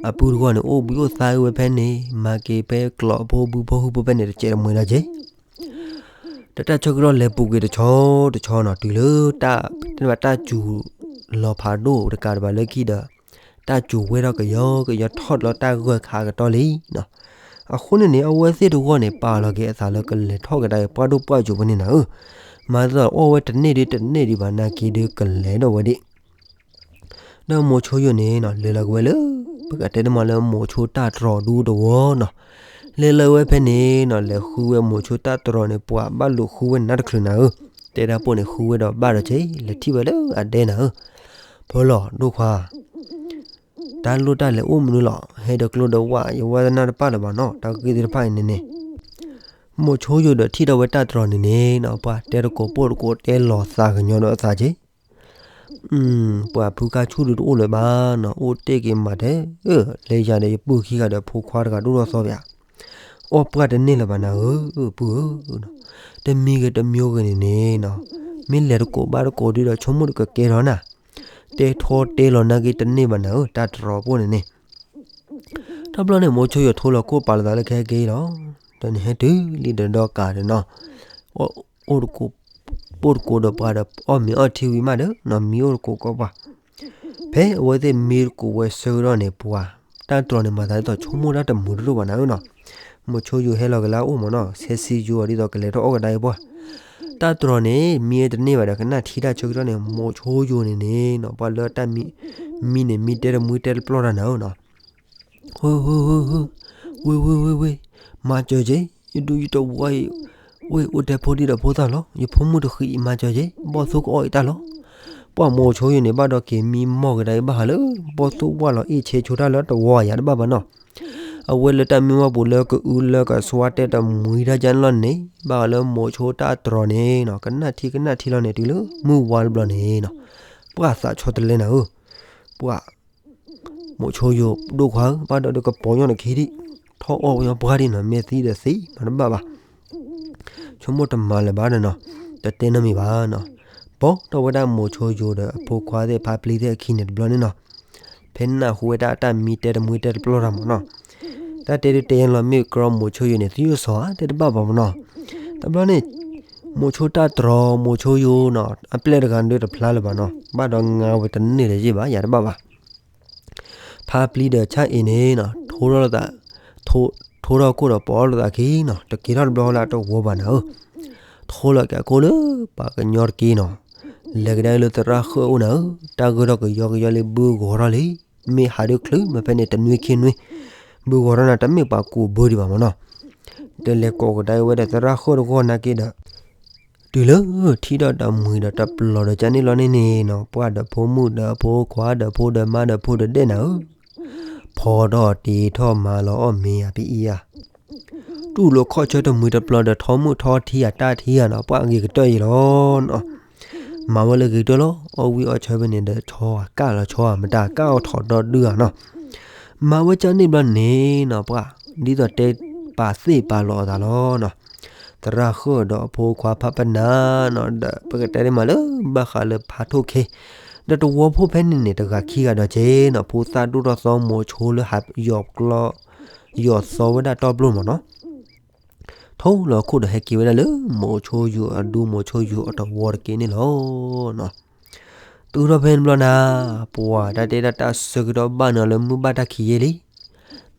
အပုၢ်တဂီၢ်န့ၣ် အိၣ်ဘှံးအိၣ်သါဝဲဖဲန့ၣ်, မၤက့ၤဖဲကျီးဖိဘုဖိဟုဖိဖဲန့ၣ် တစဲးတမှဲၤဒီးက့ၤ တၢ်ဆၢကတီၢ်လဲၤပူၤကွံာ်တဆီတဆီနီၤ တုၤလၢ တၢ်စူၤလီၤဖးဒိၣ်တကးတဘၣ်လၢခံဒီး တၢ်စူၤဝဲထီၣ်ကယီကယီထီၣ်လီၤတၢ်ဂၢၢ်ခးကတီၢ်လံနီၤ. အဃိန့ၣ်န့ၣ် အဝဲသ့ၣ်တဂီၢ်န့ၣ် ပာ်လီၤက့ၤအသးလၢကလဲၤထီၣ်ကဒါက့ၤပှၢ်ဒိၣ်ပှၢ်စူၤဖဲန့ၣ်နၤဧၢ, မၤသးအီၣ်ဝဲတန့ၢ်ဒံးတန့ၢ်ဒံးဘၣ်နာ်က့ၤဒုးကလဲၤဒီးဝဲဒၣ် ဒီးမိၤဆိယိၤန့ၣ်နီၤ လဲၤလီၤက့ၤဝဲလၢ ပကတဲတမံၤလၢမိၤဆိတၢ်တြီၤဒူတဝီနီၤ, လဲၤလီၤဝဲဖဲန့ၣ်နီၤ လဲၤဃုဝဲမိၤဆိတၢ်တြီၤန့ၣ် ပှၤဘၣ်လိာ်ဃုဝဲနါတချုးနၤဧၢ, တဲဒၣ်ပိၢ်န့ၣ်ဃုဝဲဒီးဘၣ်ဒီးက့ၤ လဲၤထံၣ်ဝဲလၢအဒဲနၤဧၢ, ဖီလီၤဒိၣ်ခွါ တၢ်လိၣ်တၢ်လဲၤအိၣ်မနုၤလီၤ, ဟဲဒီးကျိဒီးဝၣ် ယဝဲသနာ်တပၣ်လၢၤဘၣ်နီၤ တၢ်ဂ့ၢ်သ့ၣ်တဖၣ်အံၤန့ၣ်န့ၣ်, မိၤဆိယိၤဒီးထံၣ်ထီၣ်ဝဲတၢ်တြီၤန့ၣ်န့ၣ်နီၤ ပှၤတဲတကိးပိၢ်တကိးတဲလီၤသးကညီၤဒီးအသးက့ၤ ပှၤဖုခါဆူၣ်ဒုးတအိၣ်လၢၤဘၣ်နီၤ အိၣ်တ့ၢ်က့ၤမးတဲ, လၢယၤဒီးယပုၢ်ခံဂၤဒီးဖိခွါတဂၤဒိၣ်ထီၣ်သီပယါ, အီၣ်ပှၢ်တန့ၢ်လၢၤဘၣ်နၤဧၢ, ပုၢ်ဧၢ, တမံၤဂ့ၤတမံၤဂ့ၤန့ၣ်န့ၣ်နီၤ, မ့ၢ်လဲၤတကိးဘၣ်တကိးဒုးဒီးဆိကမိၣ်တကကဲထီၣ်နၤ, တဲထီတဲလီၤနာ်က့တန့ၢ်ဘၣ်နၤဧၢ တၢ်တြီၤပိၢ်န့ၣ်န့ၣ် တဘျီန့ၣ် မိၤဆိယိၤထိလီၤခိၣ်ပာ်လီၤသးလၢခဲက့ၤလီၤ, ဒီးန့ၣ်ဟဲတုၤလံဒီးဒီကးဒီးနီၤ, အိၣ်တကိး, ပိၢ်တကိးဒီးပှၤဒီးအီၣ်မ့ၤအီထံဝံၤမးဒီးနီၤ မံအိၣ်တကိးကီးပှၤ, ဖဲအဝဲသ့ၣ်မံတကိးဝဲဆၢကတီၢ်န့ၣ် ပှၤ, တၢ်တြီၤန့ၣ်မၤသးဒ်သိးဆိကမိၣ်တၢ်တမုာ်တဒိၣ်ဘၣ်နၤဧၢနီၤ, မိၤဆိယိၤဟဲလီၤက့ၤလၢအအိၣ်မးနီၤ ဆဲးစံယိၤအီၤဒ်သိးကလဲၤထီၣ်အီၣ်ကဒါအံၤပှၢ်, တၢ်တြီၤန့ၣ် မံတန့ၢ်ဘၣ်ဒီးကနၣ်ထံတၢ်ဆၢကတီၢ်န့ၣ် မိၤဆိယိၤန့ၣ်န့ၣ်နီၤ ပှၤလၢတၢ်မံ, မံန့ၣ်မံတဲတမှံတဲတပျီၢ်တၢ်နၤဧၢနီၤ ဝ့ၢ်ဝ့ၢ်ဝ့ၢ်ဝ့ၢ်, ဝ့ၢ်ဝ့ၢ်ဝ့ၢ်ဝ့ၢ်, မၤစၢၤက့ၤ, ယဒူယတဝီအံၤ, ဝ့ၢ်အိၣ်တဲဖိဒံဒီးဖိသၣ်လီၤ, ယဖိမုၣ်တဃံးအံၤမၤစၢၤက့ၤ, ဘီၣ်သိၣ်ကအီၣ်အံၤတၢ်လီၤ, ပှၤမိၤဆိယိၤန့ၣ် ဘၣ်ဒီးက့ၤမံမီၢ်ကဒါအံၤဘၣ်ဃးလၢ ဘီၣ်သိၣ်ဝၣ်လီၤအ့ၣ်ဆ့ဆိတၢ်လၢတဝီယၤတဘၣ်ဘၣ်နီၤ, အဝဲလၢတၢ်မံမီၢ်ပူၤလၢကအုလၢကဆှါတဲတမှံတၢ်ကန့ၣ်လီၤန့ၣ် ဘၣ်ဃးလၢမိၤဆိတၢ်တြီၤန့ၣ်နီၤ ကနၣ်ထံကနၣ်ထံလီၤန့ၣ် တုၤလၢမုၢ်ဝါတဘျီန့ၣ်နီၤ, ပှၤသးဆီတလဲနၤဧၢ ပှၤ, မိၤဆိယိၤဒိၣ်ခွါဧၢ ဘၣ်ဒီးဒုးကပီၤညီနခံဒံး, ထီၣ်အီၣ်ပှၤညီပှၢ်ဒံးနီၤ မ့ၢ်သံဒီးသံမၤတဘၣ်ဘၣ်, ဆိကမိၣ်တမၤလၢၤဘၣ်ဒီးနီၤ, တတဲနီတမံၤဘၣ်နီၤ, ပိာ်ထီၣ်ဝဲဒၣ်မိၤဆိယိၤဒီးအဖိခွါသ့ၣ်ဖါပျံၤသ့ၣ်အခံန့ၣ်တဘျီန့ၣ်နီၤ, ဖဲနၢ်ဟူဝဲဒၣ်တၢ်မံတဲတမှံတဲတပျီၢ်တၢ်မးနီၤ, တၢ်တဲဒုးတဲလီၤမ့ၢ်ကြီမိၤဆိယိၤန့ၣ် သံအိၣ်စီၤဧါ တဲတဘၣ်ဘၣ်မးနီၤ, တဘျီန့ၣ် မိၤဆိတၢ်တြီၤ မိၤဆိယိၤနီၤ အပျဲၢ်တဂၤဒုးတဖျါလၢၤဘၣ်နီၤ ဘၣ်ဒီးငါဝဲတန့ၢ်လၢၤယ့ၢ်ဘၣ် ယၤတဘၣ်ဘၣ်, ဖါပျံၤဒီးဆၣ်အ့ၤန့ၣ်နီၤ ထိထီၣ်လိာ်သး, ထိ, ထိထီၣ်ခိၣ်ဒီးပိာ်လိာ်သးခံနီၤ တက့ၤထီၣ်တဘျီလၢအတဝီဘၣ်နၤဧၢ, ထိလီၤက့ၤအခိၣ်လၢပှၤကညီတက့ၢ်နီၤ, လဲၤကဒါလၢသရၣ်ဃၢၣ်အအိၣ်နၤဧၢ, တၢ်ဂၢၢ်ထီၣ်ကယီကယီလံ ဘုဂီၤထီၣ်လံ, မ့ၢ်ဟးဒုးချုးမ့ၢ်ဖဲန့ၣ် တနွံခံနွံ, ဘုဂီၤထီၣ်နၤတမ့ၢ်ပှၤကူးဘၢဒံးဘၣ်မးနီၤ, ဒီးလဲၤကိးကဒါဝဲဒီးသရၣ်ဃၢၣ်တဂီၢ်နာ်က့ဒီး တုၤလၢထံၣ်ဒီးတမှံၤဒီးတပျီၤဒီးကန့ၣ်လီၤန့ၣ်န့ၣ်နီၤ ပှၢ်ဒီးဖိမုၣ်ဒီးဖိခွါဒီးဖိဒီးမါဒီးဖိဒီးဒဲၣ်နၤဧၢ, ဖီထီၣ်တ့ထီၣ်မၤလီၤအီၣ်မ့ၤယၤပအံၤယၤ, တူၢ်လိာ်ခီၣ်ဆၢတမှံၤတပျီၤဒီးထီမုၣ်ထီထံယၤတၢ်ထံယၤနီၤ ပှၢ်ဂ့ၤကတၢၢ်အံၤလီၤနီၤ, မၤဝဲလၢဂ့ၤကတၢၢ်လီၤ အီၣ်ဝံၣ်အီၣ်ဆၢဖဲန့ၣ်ဒီးဆီဧါ ကၣ်လီၤဆီဧါ မတၤကၣ်အီၣ်ထီၣ်ဒီဒုဧါနီၤ, မၤဝဲကန့ၣ်ဘျီန့ၣ်နီၤ ပှၢ်, ဒ်သိးတဲပာ်သ့ၣ်ပာ်လီၤအသးလီၤနီၤ, သရၣ်ဃၢၣ်ဒီးအဖိခွါဖးပနၢ်နီၤ ဒီးပကတဲဒ်မးလၢ ဘၣ်ဃးလၢဖးထိၣ်ခ့, ဒီးတဝီဖိဖဲန့ၣ်န့ၣ် တဂၤခံဂၤဒီးက့နီၤ ဖိသၣ်ဒိၣ်ထီၣ်သီမိၤဆိလၢဟးယီၤကျီ, ယီၤသီဝဲဒၣ်တီပျိၢ်မးနီၤ ထိလီၤခိၣ်ဒီးဟဲက့ၤဝဲဒၣ်လၢ မိၤဆိယိၤအဒူ မိၤဆိယိၤအတဝီတက့ၢ်န့ၣ်လီၤ. တုၤထီၣ်ဖဲန့ၣ်ဘျီနၤ, ပှၤတၢ်တဲဒၣ်တၢ်ဆၢကတီၢ်ဘၣ်နၤလၢမုၢ်ဘၣ်တၢ်ခံးယဲၢ်လံ.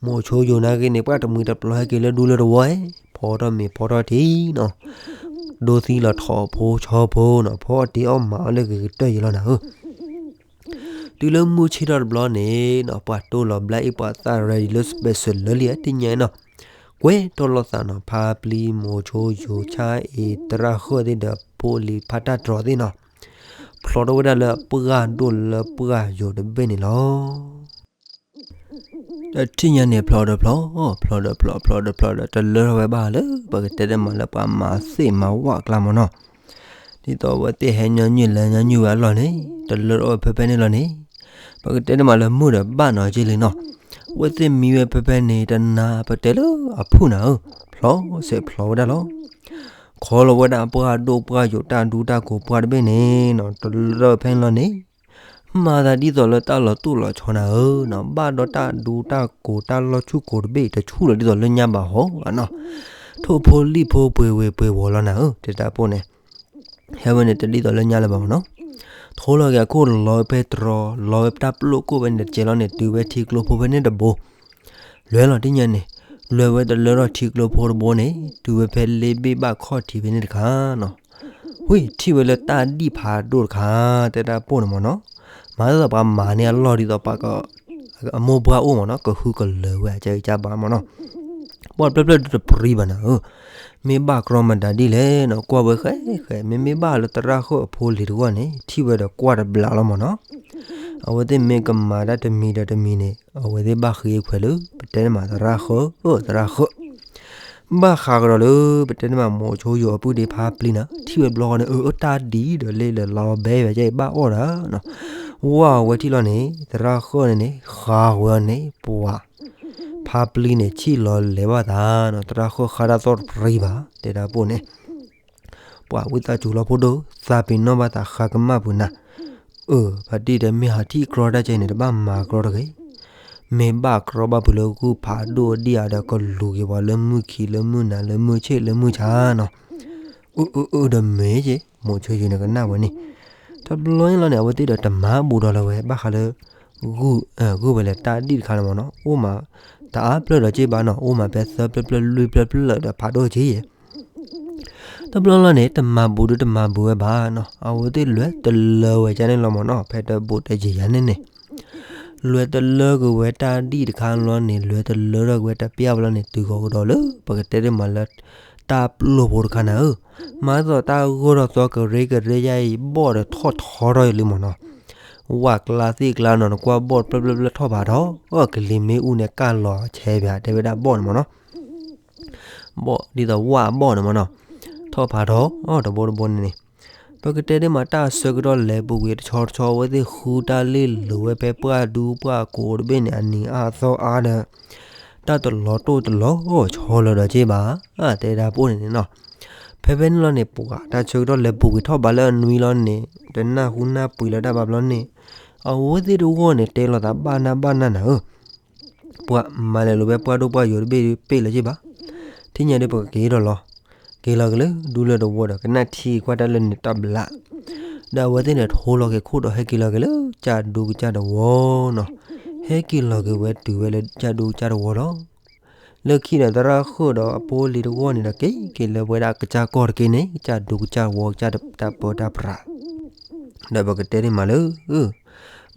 မိၤဆိယိၤနာ်က့န့ၣ် ပှၢ်တမှံၤတပျီၤဟဲက့ၤလၢဒူလၢတဝီဧၢ, ဖီထီၣ်မ့ၤဖီထီၣ်ထံနီၤ, ဒိသံလီၤထိးဖိဆီဖိနီၤ, ဖီအီၣ်တ့အီၣ်မၤအီၣ်လၢဂ့ၤကတၢၢ်ယဲၢ်လီၤနၤဧၢ. တုၤလၢမုၢ်ဆ့ၣ်ထီၣ်တဘျီန့ၣ်နီၤ, ပှၤတိၢ်လီၤဘျါအံၤပှၤသၣ် ready လၢ special လၢလံ တနံၤညါအံၤနီၤ, ကွဲးတီၢ်လိာ်သးနီၤ, ဖါပျံၤ မိၤဆိယိၤ ဆၣ်အ့ၤ သရၣ်ဃၢၣ်သ့ၣ်ဒီး ဖိလံၤဖါတၢ်တြီၤသ့ၣ်နီၤ, ဖျိးထီၣ်ဝဲဒၣ်လၢအပှၢ်ဒိၣ်လၢပှၢ်ယိၤတဘ့ၣ်န့ၣ်လီၤ. တထံၣ်ညါန့ၣ် ဖျိးဒီးဖျိး, ဖျိးဒီးဖျိး, ဖျိးဒီးဖျိးဒီး တလၢထီၣ်ဝဲဘၣ်လၢ ပကတဲတမးလၢပှၤမၤသ့ၣ်မၤဝၣ်အကျါမးနီၤ. ဒ်သိးအဝဲသ့ၣ်ဟဲညီနုၢ်လဲၤညီနုၢ်ဝဲအလီၢ်န့ၣ် တလၢထီၣ်ဝဲဖဲဖဲန့ၣ်လီၤန့ၣ်, ပ ပကတဲတမးလၢမုၢ်ဒီးဘၣ်နီၤက့လံနီၤ, အဝဲသ့ၣ်မံဝဲဖဲဖဲန့ၣ် တနၤပတဲလၢအဖုၣ်နၤဧၢ, ဖျီစဲးဖျီဝဲဒၣ်လီၤ. ခီလီၤဝဲဒၣ်ပှၢ်ဒိၣ်ပှၢ်ယိာ်တၢ်ဒူတၢ်ကိးပှၢ်တဘ့ၣ်န့ၣ်နီၤ, တလၢဖဲန့ၣ်လီၤန့ၣ် မၤသးဒ်သိးလၢတၢ်လီၤတိၢ်လီၤဆီနၤဧၢနီၤ, ဘၣ်ဒီးတၢ်ဒူတၢ်ကိးတၢ်လီၢ်ဆူၣ်ကိးတဘ့ၣ် တဆူၣ်လီၤဒ်သိးလၢညါဘၣ်ဟီဧါနီၤ, ထိၣ်ဖိလံၣ်ဖိပှ့ၤဝ့ၤပှ့ၤဝီၤလီၤနၤဧၢ, တဲတၢ်ပိၢ်န့ၣ် ဟဲဝဲန့ၣ်တဒ်သိးလၢညါလၢၤဘၣ်မ့ၢ်နီၤ. ထိလီၤက့ၤအခိၣ်လီၤဝဲဖဲတြီ လီၤဝဲတၢ်ပျိၢ်ကိၣ်ဖဲန့ၣ်တကဲလီၤန့ၣ် တုၤဝဲထံကျိဖိဖဲန့ၣ်တဘိ လွဲလီၤတံၢ်ညါန့ၣ်, လွဲဝဲတလၢထီၣ်ထံကျိဖိတဘိန့ၣ် တုၤဝဲဖဲလ့ဘ့ၣ်ဘၣ်ခီၣ်ထံးဖဲန့ၣ်တခါနီၤ. ဝံၤထံၣ်ဝဲလၢတၢ်ဒံၣ်ဖးဒိၣ်တခါ, တဲတၢ်ပိၢ်န့ၣ်မ့ၢ်နီၤ, မၤသးပှၤမၤန့ၢ်အလီၢ်ဒ်သိးပှၤ အမိၢ်ပှၢ်အိၣ်မ့ၢ်နီၤ, ကဟုကလၢၤဝဲအကဲကဘၣ်မ့ၢ်နီၤ. ဘီၣ်တဖျၢၣ်ဖျၢၣ်ဒုတပြံဘၣ်နၤဧၢ, မ့ၢ်ဘၣ်ကြီမတၤဒ်လဲၣ်နီၤ, ကွၢ်ဝဲဃဲဃဲ မ့မ့ၢ်ဘၣ်လၢသရၣ်ဃၢၣ်အဖိလံၤတဂီၢ်န့ၣ် ထံၣ်ဝဲဒီးကွၢ်တဘျီလီၤမ့ၢ်နီၤ. အဝဲသ့ၣ်မ့ၢ်ကမၤတၢ်တမံၤဒီးတမံၤန့ၣ် အဝဲသ့ၣ်ဘၣ်ဃ့ခွဲးလၢ ပတဲန့ၣ်မးသရၣ်ဃၢၣ် သရၣ်ဃၢၣ် ဘၣ်ဃးကဒီးလၢ ပတဲန့ၣ်မး မိၤဆိယိၤအပုၢ်ဒ့ဖါပျံၤနၤ, ထံၣ်ဝဲဘျီဃီန့ၣ် အၢ တၢ်ဒ်ဒီးလ့လၢလီၤဘဲဝဲ ကဲအံၤဘၣ်အီၣ်ဒီးနီၤ, ဝဲအဝဲထံၣ်လီၤန့ၣ် သရၣ်ဃၢၣ်န့ၣ်န့ၣ် ဃါဝဲအီၤန့ၣ် ပှၤ ဖါပျံၤန့ၣ် ဆံၣ်လီၤလဲၤဘၣ်သးနီၤ, သရၣ်ဃၢၣ်ဃါတၢ်သီၣ်တပြံဘၣ် တဲတၢ်ပိၢ်န့ၣ် ပှၤဝံသးစူၤလီၤဖိဒိၣ် သးပ့ၤနီၣ်ဘၣ်သးဃါကမၣ်ပူၤနၤ, အၢ ဖါတံၢ်ဒီးမ့ၢ်ဟးထံၣ်ကြီတၢ်ကဲန့ၣ် တဘၣ်မၤကြီတဂ့ၤ, မ့ၢ်ဘၣ်ကြီဘၣ်ဖုးလၢဂုၢ်ဖးဒိၣ်ဒံၣ်ဧါဒီးကလူၤက့ၤပှၤလၢမုၢ်ခံလၢမုၢ်နၤလၢမုၢ်ဆ့ၣ်လၢမုၢ်ဆါနီၤ, အၢအၢအၢဒီးမ့ၢ်က့ မိၤဆိယိၤန့ၣ်ကနၣ်ဝဲန့ၣ်, တဘျီန့ၣ်လီၤန့ၣ် အဝဲသ့ၣ်ဒီးတမၤဘူးဒီးလၢၤဝဲ ဘၣ်ဃးလၢ ဂုၢ်ဝဲလဲၤတၢ်ဒံၣ်တခါန့ၣ်မ့ၢ်နီၤ, အိၣ်မး တအါဖျၢၣ်ဒီးက့ဘၣ်နီၤ, အိၣ်မးဖဲသၢဖျၢၣ်ဖျၢၣ်လွံၢ်ဖျၢၣ်ဖျၢၣ်ဒီးဖးဒိၣ်က့ယဲၢ် တဘျီလီၤန့ၣ် တမၤဘူးဒီးတမၤဘူးဝဲဘၣ်နီၤ, အဝဲသ့ၣ်လဲၤတလၢဝဲဒ်န့ၣ်လီၤမ့ၢ်နီၤ, ဖဲတဘူးတယံၤယၤန့ၣ်န့ၣ် လဲၤတလၢက့ၤဝဲတၢ်ဒံၣ်တခါလီၤန့ၣ်, လဲၤတလၢထီၣ်က့ၤဝဲတပျၢ်ဘၣ်လီၤန့ၣ်, တုၤဃီၤကဒီးလၢ ပကတဲတ့ၢ်မးလၢ တၢ်ပျိၢ်ဖိတခါနၤဧၢ, မၤသီၣ်တၢ်ဂီၢ်ထီၣ်သီကရ့ကရ့ယါအံၤ ဘီၣ်ဒီးထီၣ်ထီထီၣ်အံၤလံမ့ၢ်နီၤ, ဝၣ်ကျါသ့ၣ်ကျါနီၤ, နကွၢ်ဘီၣ်တဖျၢၣ်ဖျၢၣ်ဖျၢၣ်ထီၣ်ဖးထီၣ်, အကလံၤမ့ၣ်အူန့ၣ် ကၢ်လီၤဆဲးပၠး တဲဝဲဒၣ်ဘီၣ်န့ၣ်မ့ၢ်နီၤ ဘီၣ်ဒ်သိးဝၣ်အဘီၣ်န့ၣ်မ့ၢ်နီၤ, ထီၣ်ဖးထီၣ် တဘိတဘိန့ၣ်န့ၣ်, ပကတဲဒ်မးတၢ်ဆၢကတီၢ်လဲၤပူၤကွံာ်တဆီတဆီ အဝဲသ့ၣ်ဃုတၢ်လ့ၣ်လိၤဝဲဖဲပှၢ်ဒူပှၢ်ကိးတဘ့ၣ်န့ၣ် အနံၤအါအသီအါဒီး တၢ်တလီၤတိၢ်တလီၤဆီလၢၤဒီးက့ဘၣ်, တဲဒၣ်ပိၢ်န့ၣ်န့ၣ်နီၤ, ဖဲဖဲန့ၣ်လီၤန့ၣ် ပှၤတၢ်ဆၢကတီၢ်လဲၤပူၤကွံာ်ထီၣ်ဘးလၢအနွံလီၤန့ၣ် တနၢ်ဟူနၢ်ပှံၤလၢတၢ်ဘၣ်ဘျီန့ၣ်, အဝဲသ့ၣ်တဂီၢ်န့ၣ် တဲလိာ်သးဘၣ်နၢ်ဘၣ်နၢ်နၤဧၢ ပှၤမၤလဲၤလိာ်ဝဲပှၢ်ဒိၣ်ပှၢ်ယိာ်တဘ့ၣ်ပ့ၢ်လၢၤက့ဘၣ်, ထံၣ်ညါဒီးပကက့ၤဒီးလီၤ, က့ၤလီၤက့ၤလၢဒူလၢတဝီဒီး ကနၣ်ထံကွၢ်တၢ်လၢန့ၣ်တဘျီ, ဒီးအဝဲသ့ၣ်န့ၣ် ထိလီၤက့ၤခိၣ်ဒီးဟဲက့ၤလီၤက့ၤလၢ ကစၢ်ဒူကစၢ်တဝီနီၤ, ဟဲက့ၤလီၤက့ၤဝဲတုၤဝဲလၢကစၢ်ဒူကစၢ်တဝီလီၤ. လၢခံဒီးသရၣ်ဃၢၣ်ဒီးအဖိလံၤတဂီၢ်န့ၣ်ဒီး က့ၤက့ၤလၢပဝဲဒၣ်ကစၢ်ကီၢ်တက့ၢ်န့ၣ် ကစၢ်ဒူကစၢ်တဝီ ကစၢ်တၢ်ပၢတၢ်ပြး ဒီးပကတဲန့ၢ်မးလၢ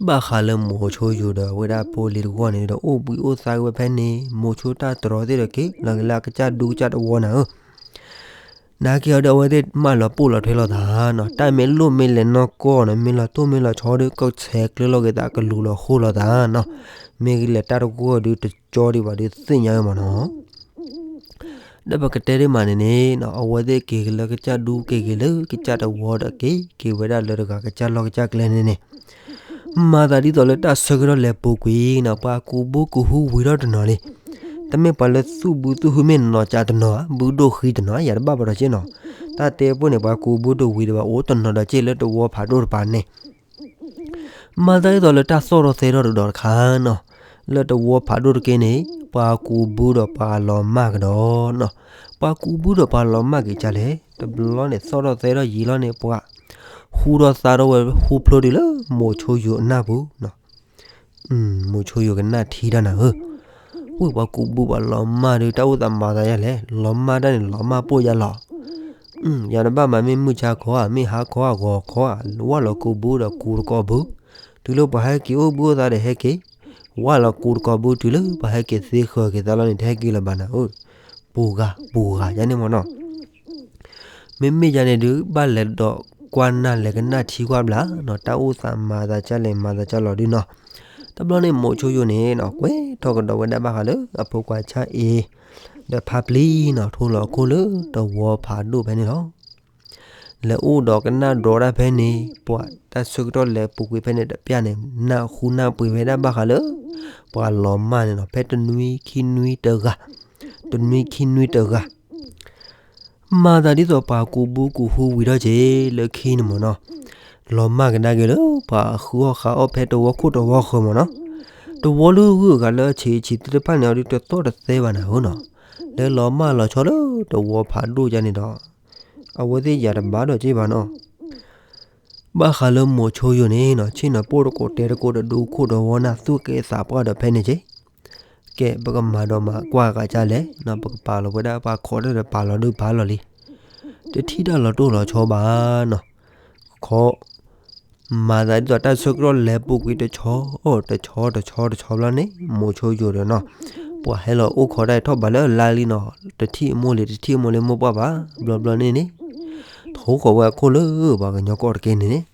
ဘၣ်ဃးလၢမိၤဆိယိၤဒီးအဝဲဒၣ်ဖိလံၤတဂီၢ်န့ၣ်ဒီး အိၣ်ဘှံးအိၣ်သါက့ၤဝဲဖဲန့ၣ် မိၤဆိတၢ်တြီသ့ၣ်ဒီးက့ၤလီၤက့ၤလၢအကစၢ်ဒူကစၢ်တဝီနၤဧၢ နာ်က့အီၤဒီးအဝဲသ့ၣ်မၢလီၤပိၢ်လီၤထွဲလိာ်သးနီၤ, တၢ်မ့ၢ်လိၣ်မ့ၢ်လဲၤနီၢ်ကီၢ်နီၤ မ့ၢ်လီၤတိၢ်မ့ၢ်လီၤဆီဒီး ကဆဲးကျၢလီၤက့ၤသးကလူၤလီၤဃိလိာ်သးနီၤ, မ့ၢ်ဂ့ၤလဲၤတၢ်တဂီၢ်ဒီးတကၠီဒံးဘၣ်ဒီးသ့ၣ်ညါဝဲမးနီၤ ဒီးပကတဲဒ်မးန့ၣ်န့ၣ် အဝဲသ့ၣ်က့ၤက့ၤလၢကစၢ်ဒူက့ၤက့ၤလၢကစၢ်တဝီဒီးက့ၤက့ၤဝဲဒၣ်လၢတဂၤကစၢ်လီၢ်ကစၢ်ကျဲန့ၣ်န့ၣ်, မၤသးဒ်သိးလၢတၢ်ဆၢကတီၢ်လဲၤပူၤကွံာ်နီၤ ပှၤကူးဘုကဟူဝံၤထီၣ်တနီၤလံ. တမ့ၢ်ပှၤလၢသူၣ်ဘုသူၣ်ဟုမ့ၢ်နီၤကၢ်တနီၤဧါ, ဘုဒိၣ်ဃံတနီၤဧါ, ယၤတဘၣ်ဘၣ်ဒီးက့နီၤ, တၢ်တဲပိၢ်န့ၣ် ပှၤကူးဘုတဝံၤဒံးဘၣ် အိၣ်တနီၤဒီးက့လၢတဝီဖးဒိၣ်တပၤန့ၣ် မၤသးဒ်သိးလၢတၢ်သီၣ်ထီၣ်သဲထီၣ်တဒီးတခါနီၤ, လၢတဝီဖးဒိၣ်တက့န့ၣ် ပှၤကူးဘုဒီးပှၤလီၤမၢ်ကဒီးနီၤ, ပှၤကူးဘုဒီးပှၤလီၤမၢ်က့ၤကလဲၣ်, တဘျီန့ၣ် သီၣ်ထီၣ်သဲထီၣ်ယံာ်လီၤန့ၣ် ပှၤ ဟူထီၣ်သါထီၣ်ဝဲဟူဖျိတုၤလၢမိၤဆိယိၤအနၢ်ပူၤနီၤ မိၤဆိယိၤကနၣ်ထံတၢ်နၤဧၢ, ဝံၤပှၤကူးဘုပှၤလီၤမၢ်ဒီးတၢ်အိၣ်သးမၤသးယါလဲၣ်, လီၤမၢ်တၢ်န့ၣ်လီၤမၢ်ပိၢ်ယါလီၤ. ယၤတဘၣ်မးမ့ၢ်မုၢ်ဆါခီဧါ, မ့ၢ်ဟါခီဧါ, ဂီၤခီဧါ, ဝၣ်လီၤကူးဘုဒီးကူးတကိးဘု, တုၤလၢပှၤဟဲက့ၤအိၣ်ဘှံးအိၣ်သါဒီးဟဲက့ၤ, ဝၣ်လီၤကူးတကိးဘု တုၤလၢပှၤဟဲက့ၤသ့ဃၢၤက့ၤသးလီၤန့ၣ် တဟဲက့ၤလၢၤဘၣ်နၤဧၢ, ပူၤဂၤပူၤဂၤယါန့ၣ်မ့ၢ်နီၤ မ့မ့ၢ်ယါန့ၣ်ဒုး ဘၣ်လဲၤဒီးကွၢ်နၢ်လဲၤကနၣ်ထံကွၢ်ဘျါနီၤ, တၢ်အိၣ်သးမၤသးကလဲၣ်မၤသးကလီၤဒုနီၤ. တဘျီန့ၣ်မိၤဆိယိၤန့ၣ်နီၤ ကွဲထီၣ်ကဒီးဝဲဒၣ်ဘၣ်ဃးလၢအဖိခွါဆၣ်အ့ ဒီးဖါပျံၤနီၤ ထိလီၤအခိၣ်လၢတဝီဖးဒိၣ်ဖဲန့ၣ်လီၤ. လဲၤအိၣ်ဒီးကနၣ်ဒိးတၢ်ဖဲန့ၣ် ပှၤတၢ်ဆၢကတီၢ်လဲၤပူၤကွံာ်ဖဲန့ၣ်တပျၢ်န့ၣ် နၢ်ဟူနၢ်ပှ့ၤဝဲဒၣ်ဘၣ်ဃးလၢ ပှၤလီၤမၢ်န့ၣ်နီၤ ဖဲတနွံခံနွံတဂၤ, တနွံခံနွံတဂၤ မၤသးဒ်သိးပှၤကူးဘုကူးဟုဝံၤထီၣ်က့ၤလၢခံန့ၣ်မ့ၢ်နီၤ, လီၤမၢ်ကဒါက့ၤလၢပှၤဃုအီၣ်ဃုအီၣ်ဖဲတဝီခိၣ်တဝီဃၢၤမ့ၢ်နီၤ, တဝီလၢဂုၤအဂၤလၢအဆံးဆံးသ့ၣ်တဖၣ်န့ၣ် အီၤဒုးတသီၣ်တသဲဘၣ်နၤဧၢနီၤ, လၢလီၤမၢ်လီၤဆီလၢတဝီဖးဒိၣ်ယါန့ၣ်ဒီး အဝဲသ့ၣ်ယၤတဘၣ်ဒီးက့ၤဘၣ်နီၤ ဘၣ်ဃးလၢမိၤဆိယိၤန့ၣ်နီၤ ဆ့ၣ်နီၤပိၢ်တကိးတဲတကိးဒီးဒူခိၣ်တဝီနၢ်သူၣ်ကဲသးပှၢ်ဒီးဖဲန့ၣ်က့ၤ, ကဲပကမၤဒီးမၤကွၢ်ဂၤကၢ်လဲၣ်နီၤ ပကပာ်လီၤဝဲဒၣ်ပှၤခိးတၢ်ဒီးပာ်လီၤဒုးပာ်လီၤလံ, တထံၣ်တၢ်လီၤတိၢ်လီၤဆီဘၣ်နီၤ, ခီ မၤသးဒ်သိးတၢ်ဆၢကတီၢ်လဲၤပူၤကွံာ်တဆီ တဆီတဆီတဆီဘျီန့ၣ် မိၤဆိယိၤဒီးနီၤ, ပှၤဟဲလီၤအိၣ်ခိးတၢ်ထီၣ်ဘးလၢအလါလံနီၤ, တထံၣ်အမိၢ်လံ တထံၣ်အမိၢ်လံမိၢ်ပှၢ်ဘၣ်, ဘျီဘျီန့ၣ်န့ၣ် ထိဃီၤဝဲအခိၣ်လၢပှၤကညီကီၢ်တက့ၢ်န့ၣ်န့ၣ်,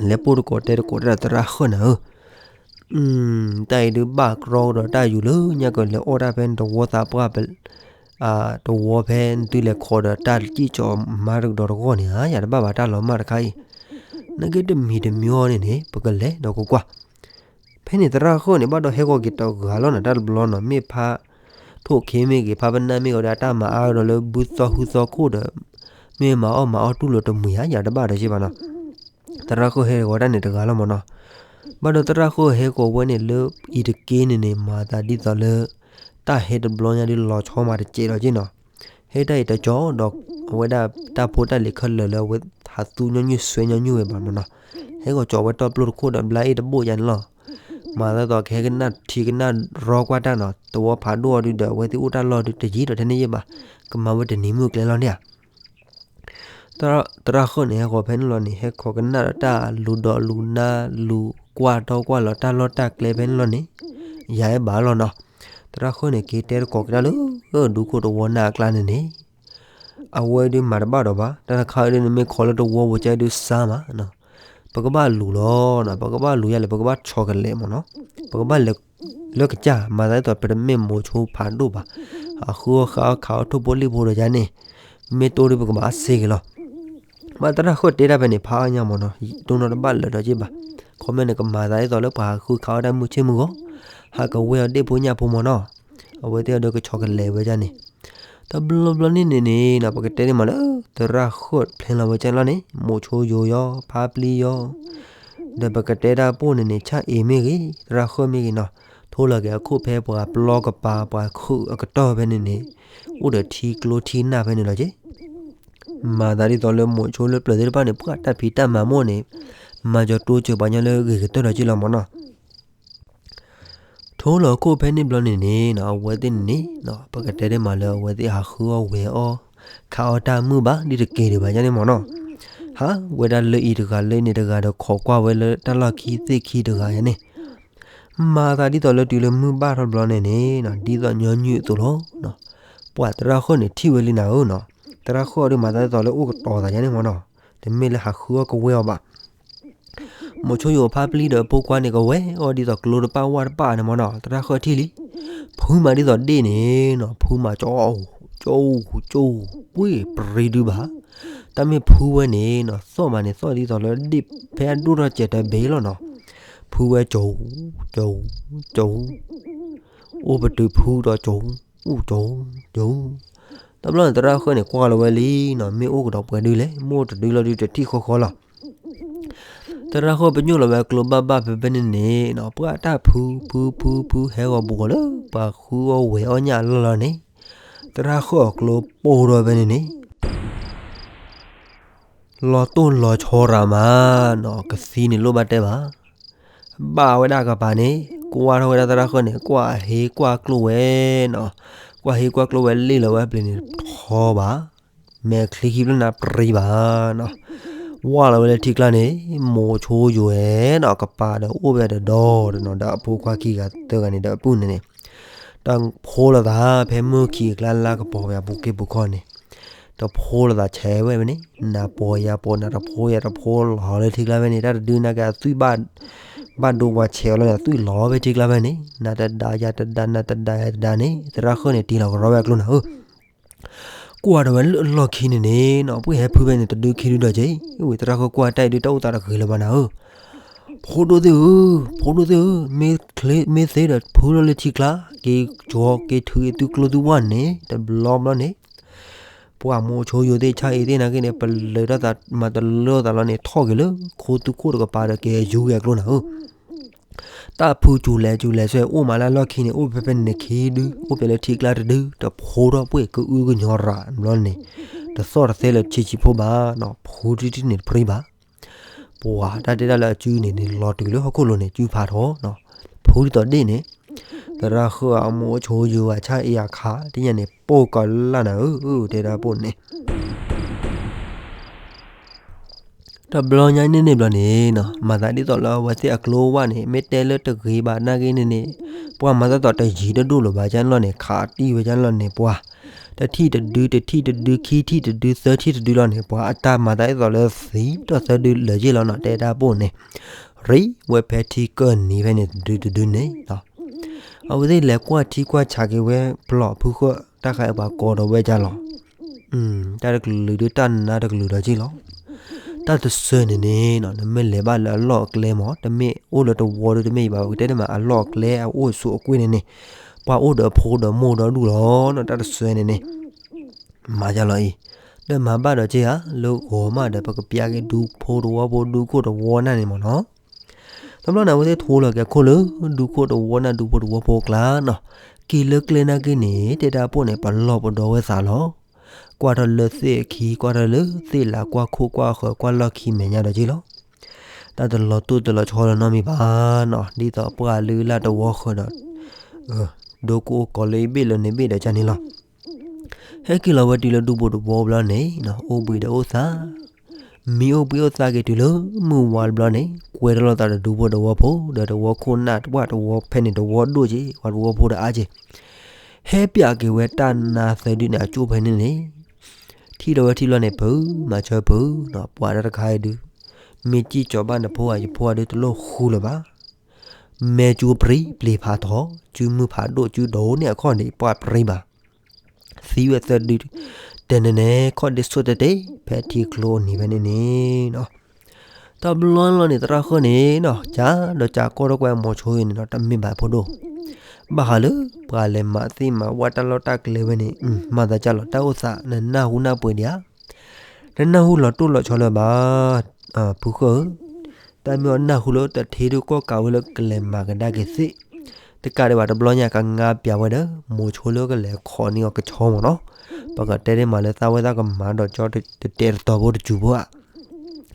လဲၤပိၢ်တကိးတဲတကိးတၢ်ဒီးသရၣ်ဃၢၣ်နၤဧၢ တၢ်အံၤဒုးဘၣ်ကြီကဒီးတၢ်ယူၤလၢညါကလဲၤအီၣ်တၢ်ဖဲတဝီသးပှၢ် တဝီဖဲနသုလဲၤခိးဒီးတၢ်စံၣ်ကၠီၤမါတကဒီးတဂီၢ်န့ၣ်ဧါ, ယၤတဘၣ်ဘၣ်တၢ်လီၤမၢ်တခါအံၤ, နက့တမံၤတမံၤအီၤန့ၣ်န့ၣ် ပကလဲၤဒီးကကွၢ် ဖဲန့ၣ်သရၣ်ဃၢၣ်န့ၣ် ဘၣ်ဒီးဟဲဂီၤက့ၤတဂၤလီၤနၤ တၢ်တဘျီနီၤ မ့ၢ်ဖးထိၣ်ခ့မ့ၢ်ဂ့ၤ ဖးပနၢ်မ့ၢ်ဂ့ၤဒီး အတၢ်မၤအါကဒီးလၢဘုသီဟုသီခိၣ်ဒီး မ့ၢ်မၤအီၣ်မၤအီၣ်တူၢ်လိာ်တမှံၤဧါ ယၤတဘၣ်ဒီးက့ၤဘၣ်နီၤ, သရၣ်ဃၢၣ်ဟဲဂီၤတၢ်န့ၣ်တဂၤလီၤမ့ၢ်နီၤ, ဘၣ်ဒီးသရၣ်ဃၢၣ်ဟဲဂီၤဝဲန့ၣ်လၢအံၤတက့ၢ်န့ၣ်န့ၣ် မၤသးဒ်သိးလၢ တၢ်ဟဲတဘျီညါဒ်လီၤဆီမးတစဲးလီၤက့ၤနီၤ, ဟဲတၢ်အံၤတကၠီဒီး အဝဲဒၣ်တၢ်ဖိတၢ်လံၤခဲလၢာ်လၢအဝဲဟးသူညီနုၢ်ဆွဲညီနုၢ်ဝဲဘၣ်မ့ၢ်နီၤ, ဟဲဂီၤကၠီဝဲတီၢ်ပျိၢ်တခိၣ်ဒီးဘျါအ့ၣ်တဘိၣ်ယါန့ၣ်လီၤ, မၤသးဒ်သိးကဟဲကနၣ်ထံကနၣ်ရီကွၢ်တၢ်နီၤ တဝီဖးဒိၣ်အီၤဒုးဒီး အဝဲသ့ၣ်အိၣ်တၢ်လီၢ်ဒုးတယံာ်ဒီးထဲန့ၣ်ယဲၢ်ဘၣ်, ကမၤဝဲတနံၤမုၢ်ကျဲလီၤန့ၣ်ဧါ သရၣ်ဃၢၣ်န့ၣ် ဟဲဂီၤဖဲန့ၣ်လီၤန့ၣ် ဟဲခိးကနၣ်ဒီးတၢ်လူၤဒီးလူၤနါလူၤကွၢ်ထီၣ်ကွၢ်လီၤတၢ်လီၢ်တၢ်ကျဲဖဲန့ၣ်လီၤန့ၣ်, ယၤအဲၣ်ဘၣ်လီၤနီၤ, သရၣ်ဃၢၣ်န့ၣ် က့ၤတဲတကိးက့ၤတၢ်လၢ ဒူခိၣ်တဝီနၢ်အကျါန့ၣ်န့ၣ်, အဝဲဒုးမၤတဘၣ်ဒီးဘၣ် တၢ်တခါအံၤဒုးနမ့ၢ်ခိးလၢတဝီပူၤကဲဒုးစါမး ပကဘၣ်လူၤလီၤနီၤ ပကဘၣ်လူၤယါလဲၣ် ပကဘၣ်ဆီၣ်ကလဲာ်မ့ၢ်နီၤ, ပကဘၣ်လဲၤ လၢကစၢ် မၤသးဒ်သိးပတမ့ၢ်မိၤဆိဖးဒိၣ်ဘၣ်, အဃုအီၣ်ဃုအီၣ်ခးအီၣ်ထိၣ်ဖိလံၣ်ဖိဒီးယါန့ၣ်, မ့ၢ်တိၢ်ဒုးပကဘၣ်အါစ့ၢ်က့ၤလီၤ. ဘၣ်သရၣ်ဃၢၣ်တဲတၢ်ဖဲန့ၣ် ဖးအါညါမ့ၢ်နီၤ, တိၢ်နီၣ်တဘၣ်လၢာ်ဒီးက့ၤဘၣ်, ခီမ့ၢ်န့ၣ် ကမၤသးဒ်သိးလၢပှၤဟးဃုခးအီၣ်တၢ်မုၢ်ဆ့ၣ်မုၢ်ဂီၤ, ဟးကဝဲအီၤဒ့ၣ်ဖိညၣ်ဖိမ့ၢ်နီၤ, အဝဲသ့ၣ်အဒုးကဆီၣ်ကလဲာ်ဝဲဒၣ်န့ၣ်, တဘျီဘျီန့ၣ်န့ၣ်န့ၣ်နီၤ ပကတဲန့ၣ်မးလၢ သရၣ်ဃၢၣ်ဖျဲလီၤဝဲကၢ်လီၤန့ၣ် မိၤဆိယိၤယီၤ ဖးပျံၤယီၤ ဒီးပကတဲတၢ်ပိၢ်န့ၣ်န့ၣ် ဆၣ်အ့ၤမ့ၢ်ဂ့ၤ သရၣ်ဃၢၣ်မ့ၢ်ဂ့ၤနီၤ, ထိလီၤက့ၤအခိၣ်ဖဲပှၤပျီကပၤ ပှၤခုးအကတီၢ်ဖဲန့ၣ်န့ၣ်, အိၣ်ဒီးထံကျိထံနၢ်ဖဲန့ၣ်လီၤက့ၤ. မၤသးဒ်သိးလၢမိၤဆိလၢပျၢၤသ့ၣ်တဖၣ်န့ၣ် ပှၤတၢ်ဖံးတၢ်မၤမိၢ်န့ၣ်, မၤကၠီၤတိစၢၤပှၤညီလၢဂ့ၤကတၢၢ်ဒီးက့ၤလီၤမ့ၢ်နီၤ. ထိလီၤခိၣ်ဖဲန့ၣ်ဘျီန့ၣ်န့ၣ်နီၤ အဝဲသ့ၣ်န့ၣ်န့ၣ်နီၤ ပကတဲဒ်မးလၢအဝဲသ့ၣ်ဟးဃုအီၣ်ဝဲၤအီၣ် ခးအီၣ်တၢ်မုၢ်ဘၣ် ဒ်တက့ၤဒံးဘၣ်ယါန့ၣ်မ့ၢ်နီၤ. ဟးဝဲဒၣ်လၢအံၤတဂၤလၢန့ၣ်တဂၤဒီး ခိးကွၢ်ဝဲလၢတၢ်လီၢ်ခံသ့ၣ်ခံတဂၤယါန့ၣ် မၤသးဒ်သိးလၢတုၤလၢမုၢ်ဘၣ်ထီၣ်ဘျီန့ၣ်န့ၣ်နီၤ ဒ်သိးညီနုၢ်အသိးလီၤ. ပှၤသရၣ်ဃၢၣ်န့ၣ်ထံၣ်ဝဲလံနၤဧၢနီၤ. သရၣ်ဃၢၣ်အီၤဒုးမၤသးဒ်သိးလၢအိၣ်ကတီၤသးယါန့ၣ်မ့ၢ်နီၤ. တမ့ၢ်လၢဟးဃုအီၣ်ကဝဲၤအီၤဘၣ် မိၤဆိယိၤဖါပျံၤဒီးအဖိခွါန့ၣ် ကဝဲၤအီၤဒ်သိးကျိတပၣ်ဝၣ်တပၣ်န့ၣ်မ့ၢ်နီၤ. သရၣ်ဃၢၣ်ထံၣ်လံ. ဖုမးဒ်သိးဒ့ၣ်န့ၣ်နီၤ ဖုမးကၠီ ကၠီ ကၠီ ပှ့ၤပရံဒုဘၣ်. တၢ်မ့ၢ်ဖုဝဲန့ၣ်နီၤ သီၣ်မးန့ၣ်သီၣ်ဒ်သိးလၢဒ့ၣ်ဖဲအဒိၣ်ထီၣ်စဲးတဘ့ၣ်လီၤနီၤ. ဖုဝဲကၠီ ကၠီ ကၠီ အိၣ်ပတုာ်ဖုဒီးကၠီ အိၣ်ကၠီ ကၠီ တဘျီန့ၣ်သရၣ်ဃၢၣ်န့ၣ် ကွၢ်လီၤဝဲလံနီၤ မ့ၢ်အိၣ်ကဒီးပှဲၤဒုလဲၣ် မိၢ်တဒုလီၤဒုတထံၣ်ဃီဃီလီၤ. သရၣ်ဃၢၣ်ပညိၣ်လီၤဝဲကျိဘၣ်ဘၣ်ဖဲဖဲန့ၣ်န့ၣ်နီၤ ပှၤတၢ်ဖု ဖု ဖု ဖု ဟဲဂီၤဘူးဂီၤလၢပှၤဃုအီၣ်ဝဲၤအီၣ်ညၣ်အလီၢ်လီၤန့ၣ် သရၣ်ဃၢၣ်အကျိပိၢ်ထီၣ်ဖဲန့ၣ်န့ၣ် လီၤတိၢ်လီၤဆီရၤမးနီၤ ကသံန့ၣ်လိၣ်ဘၣ်တဲဘၣ်. ဘၣ်ဝဲဒၣ်ကပၤန့ၣ် ကွၢ်ထီၣ်ဝဲဒၣ်သရၣ်ဃၢၣ်န့ၣ် ကွၢ်ဟ့ကွၢ်ကျိဝဲနီၤ ကွၢ်ဟ့ကွၢ်ကျိဝဲလ့ၣ်လီၤဝဲအပျ့ၤန့ၣ်ထီဘၣ် မဲာ်ချံခံဖျၢၣ်နၢ်ပြံဘၣ်နီၤ. ဝၢ်လီၤဝဲလၢထံကျါန့ၣ် မိၤဆိယိၤဝဲနီၤ ကပၤဒီးအိၣ်ဝဲဒီးဒီဒီးနီၤ ဒီးအဖိခွါခံဂၤသၢဂၤန့ၣ်ဒီးအပုၢ်န့ၣ်န့ၣ် တဖိလိာ်သးဖဲမုၢ်ခံအကျါလၢကပီၤဝဲအပူၤက့ပူၤခီန့ၣ် တဖိလိာ်သးဆဲးဝဲဖဲန့ၣ် နၤပီၤယၤပီၤ နၤတဖိယၤတဖိလီၤလၢထံကျါဖဲန့ၣ် တၢ်တဒုနၤက့အသွံၣ်ဘၣ် ဘၣ်ဒိပှၤဆဲးအီၤလီၤန့ၣ် အသွံၣ်လီၤဖဲထံကျါဖဲန့ၣ် နၤတဒါယၤတဒါ နၤတဒါယၤတဒါန့ၣ် သရၣ်ဃၢၣ်န့ၣ် တ့ၢ်လီၤကရီဝဲအကျိနၤဧၢ ကွၢ်ဒီးဝဲလၢအလီၢ်ခံန့ၣ်န့ၣ်နီၤ ပှၤဟဲဖုဖဲန့ၣ် တဒုခံဒုဒီးက့, အဝဲသရၣ်ဃၢကွၢ်တၢ်အံၤဒုး တၢ်အိၣ်သးတဂ့ၤလၢၤဘၣ်နၤဧၢ, ဖိဒိၣ်သ့ၣ်ဧၢ, ဖိဒိၣ်သ့ၣ်ဧၢ, မ့ၢ်သ့ဒီးဖုထီၣ်လၢထံကျါ, က့ၤကၠီက့ၤထုးအံၤသုကျိသုဝၢ်န့ၣ် တဘျီဘျီန့ၣ် ပှၤမိၤဆိယိၤသ့ၣ်ဆၣ်အံၤသ့ၣ်နာ်က့န့ၣ် ပလၢၤတၢ်သးမၤတလၢသးလီၤန့ၣ် ထီၣ်က့ၤလၢခိသုခိၣ်တကပၤဒီး က့ၤယူၤက့ၤအကျိနၤဧၢ တၢ်ဖုစူၤလဲၤစူၤလဲၤဆဲ အိၣ်မးလၢအလီၢ်ခံန့ၣ် အိၣ်ဖဲဖဲန့ၣ်န့ၣ်ခံဒု, အိၣ်ဖဲလၢထံကျါတဒု, တဖိထီၣ်ပှဲၤကအုကညီၤရၤဘျီန့ၣ်, တသီၣ်တသဲလၢဆံးဆံးဖိဘၣ်နီၤ, ဖုတံၢ်တံၢ်န့ၣ်တပြံဘၣ်. ပှၤတၢ်တဲတၢ်လၢအစုန့ၣ်န့ၣ် လီၤတုၤလၢဟီၣ်ခိၣ်လိၤန့ၣ် စုဖးထီၣ်နီၤ, ဖုဒ်သိးဒ့ၣ်န့ၣ်, သရၣ်ဃၢအမိၤဆိယိၤအဆၣ်အံၤအခး တညါန့ၣ် ပိၢ်ကီၤလၢ်နၤဧၢ, တဲဒၣ်ပိၢ်န့ၣ် တဘျီညါန့ၣ်န့ၣ်ဘျီန့ၣ်နီၤ, မၤသးဒ်သိးလၢအဝဲသ့ၣ်အကျိဝၣ်န့ၣ် မ့ၢ်တဲလၢတဂ့ၤဘၣ်နာ်က့န့ၣ်န့ၣ်, ပှၤမၤသးသိးတယံၤတဒိၣ်လၢၤဘၣ်ကၢ်လီၢ်န့ၣ် ခးတံၢ်ဝဲကၢ်လီၢ်န့ၣ် ပှၤ တထံၣ်တဒု တထံၣ်တဒု ခံထံၣ်တဒု သၢထံၣ်တဒုလီၤန့ၣ် ပှၤအတၢ်မၤသးဒ်သိးလၢသံဒီးသၢဒုလၢာ်ယ့ၢ်လီၤနီၤ တဲဒၣ်ပိၢ်န့ၣ်, ရံဝဲဖဲထံကၢၢ်နံၤဖဲန့ၣ် တဒုတဒုန့ၣ် အဝဲသ့ၣ်လဲၤကွၢ်ထံကွၢ်ဆးက့ၤဝဲပျီဖုဃၢ် တၢ်ဃးအပှၤကိးဒီးဝဲကၢ်လီၤ. တၢ်တကလုာ်ဒုးတၢ်နါတကလုာ်ဒီးက့ၢ်လီၤ. တၢ်တဆၢန့ၣ်န့ၣ်နီၤ နမ့ၢ်လဲၤဘၣ်လၢအလီၢ်အကျဲမး တမ့ၢ်အိၣ်လၢတဝီဒုးတမ့ၢ်ဘၣ် ပကတဲန့ၣ်မး အလီၢ်အကျဲအအိၣ်ဆိးအကွ့ၢ်န့ၣ်န့ၣ် ပှၤအိၣ်ဒီးအဖိဒီးမိၢ်ဒီးဒူၣ်လီၤနီၤ တၢ်တဆၢန့ၣ်န့ၣ် မၤကၢ်လီၤအံၤ, ဒီးမၤဘၣ်ဒီးက့ၢ်ဧါ လၢဂီၤမးဒီး ပကပျၢ်က့ၤဒူဖိတဝီဖိဒူခိၣ်တဝီနၢ်န့ၣ်မးနီၤ. တဘျီန့ၣ် အဝဲသ့ၣ်ထိလီၤက့ၤအခိၣ်လၢ ဒူခိၣ်တဝီနၢ်ဒူဖိတဝီဖိအကျါနီၤ, က့ၤလၢကျဲနာ်က့န့ၣ် တဲဒၣ်ပိၢ်န့ၣ် ပလီၢ်ပဒီဝဲသးလီၤ. ကွၢ်ထီၣ်လၢသ့ၣ်အခံ ကွၢ်ထီၣ်လၢသ့ၣ်လၤ ကွၢ်ခိၣ်ကွၢ်ဃၢၤ ကွၢ်လီၢ်ခံမဲာ်ညါဒီးက့ၢ်လီၤ. တၢ်တလီၤတိၢ်တလီၤဆီလၢၤနီတမံၤဘၣ်နီၤ, ဒ်သိးပှၢ်လုၢ်လၢ်တဝီဃၢၤဒီး ဒိကအိၣ်ကိးလၢအဘ့ၣ်လၢန့ၣ်ဘ့ၣ်ဒီးကၢ်န့ၣ်လီၤ. ဟဲက့ၤလီၤဝဲတုၤလၢဒူဖိတဝီဘျီန့ၣ် အိၣ်ဘှံးဒီးအိၣ်သါ, မံအိၣ်ဘှံးအိၣ်သါက့ၤတုၤလၢမုၢ်ဝါတဘျီန့ၣ် ကွဲထီၣ်လိာ်သးဒီးဒူဖိတဝီဖိ ဒီးတဝီခိၣ်နၢ်ပှၢ်တဝီဖဲန့ၣ်တဝီဒိၣ်က့ၢ် ပှၤတဝီဖိတအါက့ၢ်, ဟဲပျၢ်က့ၤဝဲတၢ်နါသၢဒုန့ၣ် အကၠိဖဲန့ၣ်န့ၣ် ထံၣ်လီၤဝဲထံၣ်လီၤန့ၣ် ဖုမၤဆၢဖုနီၤ ပှၤတၢ်တခါအံၤဒုး မ့ၢ်စံၣ်ကၠီၤဘၣ်နဖိဧါ ယဖိဧါဒုးတလိၣ်ဃူလၢၤဘၣ်. မဲာ်ကၠူပြံပျံၤဖးထီ ကၠူမုၢ်ဖးဒိၣ် ကၠူဒိးန့ၢ်အခီၣ်န့ၣ် ပှၢ်ပြံဘၣ်. သံဝဲသၢဒု တဲန့ၣ်န့ၣ် ခီၣ်ဒ့ဆိၣ်တဲတဲ ဖဲထံကျိအနံၤဖဲန့ၣ်န့ၣ်နီၤ. တဘျီလီၤန့ၣ် သရၣ်ဃၢန့ၣ်နီၤ ကဒီးကၢ်ကီၢ်ထီၣ်ကွဲးမိၤဆိယိၤန့ၣ်နီၤ တမ့ၢ်ဘၣ်ဖိဒိၣ် ဘၣ်ဃးလၢ ပှၤလဲၤမၤသ့ၣ်မၤဝၣ်တၢ်လီၢ်တၢ်ကျဲဝဲန့ၣ် မၤသးကၢ်လီၤ တၢ်အိၣ်သးနနၢ်ဟူနၢ်ပှ့ၤဒံးဧါ. တနၢ်ဟူလီၤတိၢ်လီၤဆီလၢၤဘၣ် ဖုဃၢဧၢ, တၢ်မ့ၢ်အီၤနၢ်ဟူလၢတထ့ဒုးကီၢ်ကးဝဲလၢကလဲၤမၤကဒါက့ၤသ့ၣ်, တကးဒံးဘၣ်တဘျီညါကငါပျၢ်ဝဲဒီး မိၤဆိလၢကလဲၤခိးန့ၢ်အီၤကဆီမ့ၢ်နီၤ, ပကတဲဒ်မးလၢသးဝဲသးကမၤဒီးကၠီတတဲတတီၤဖိတစူၤဖိဧါ,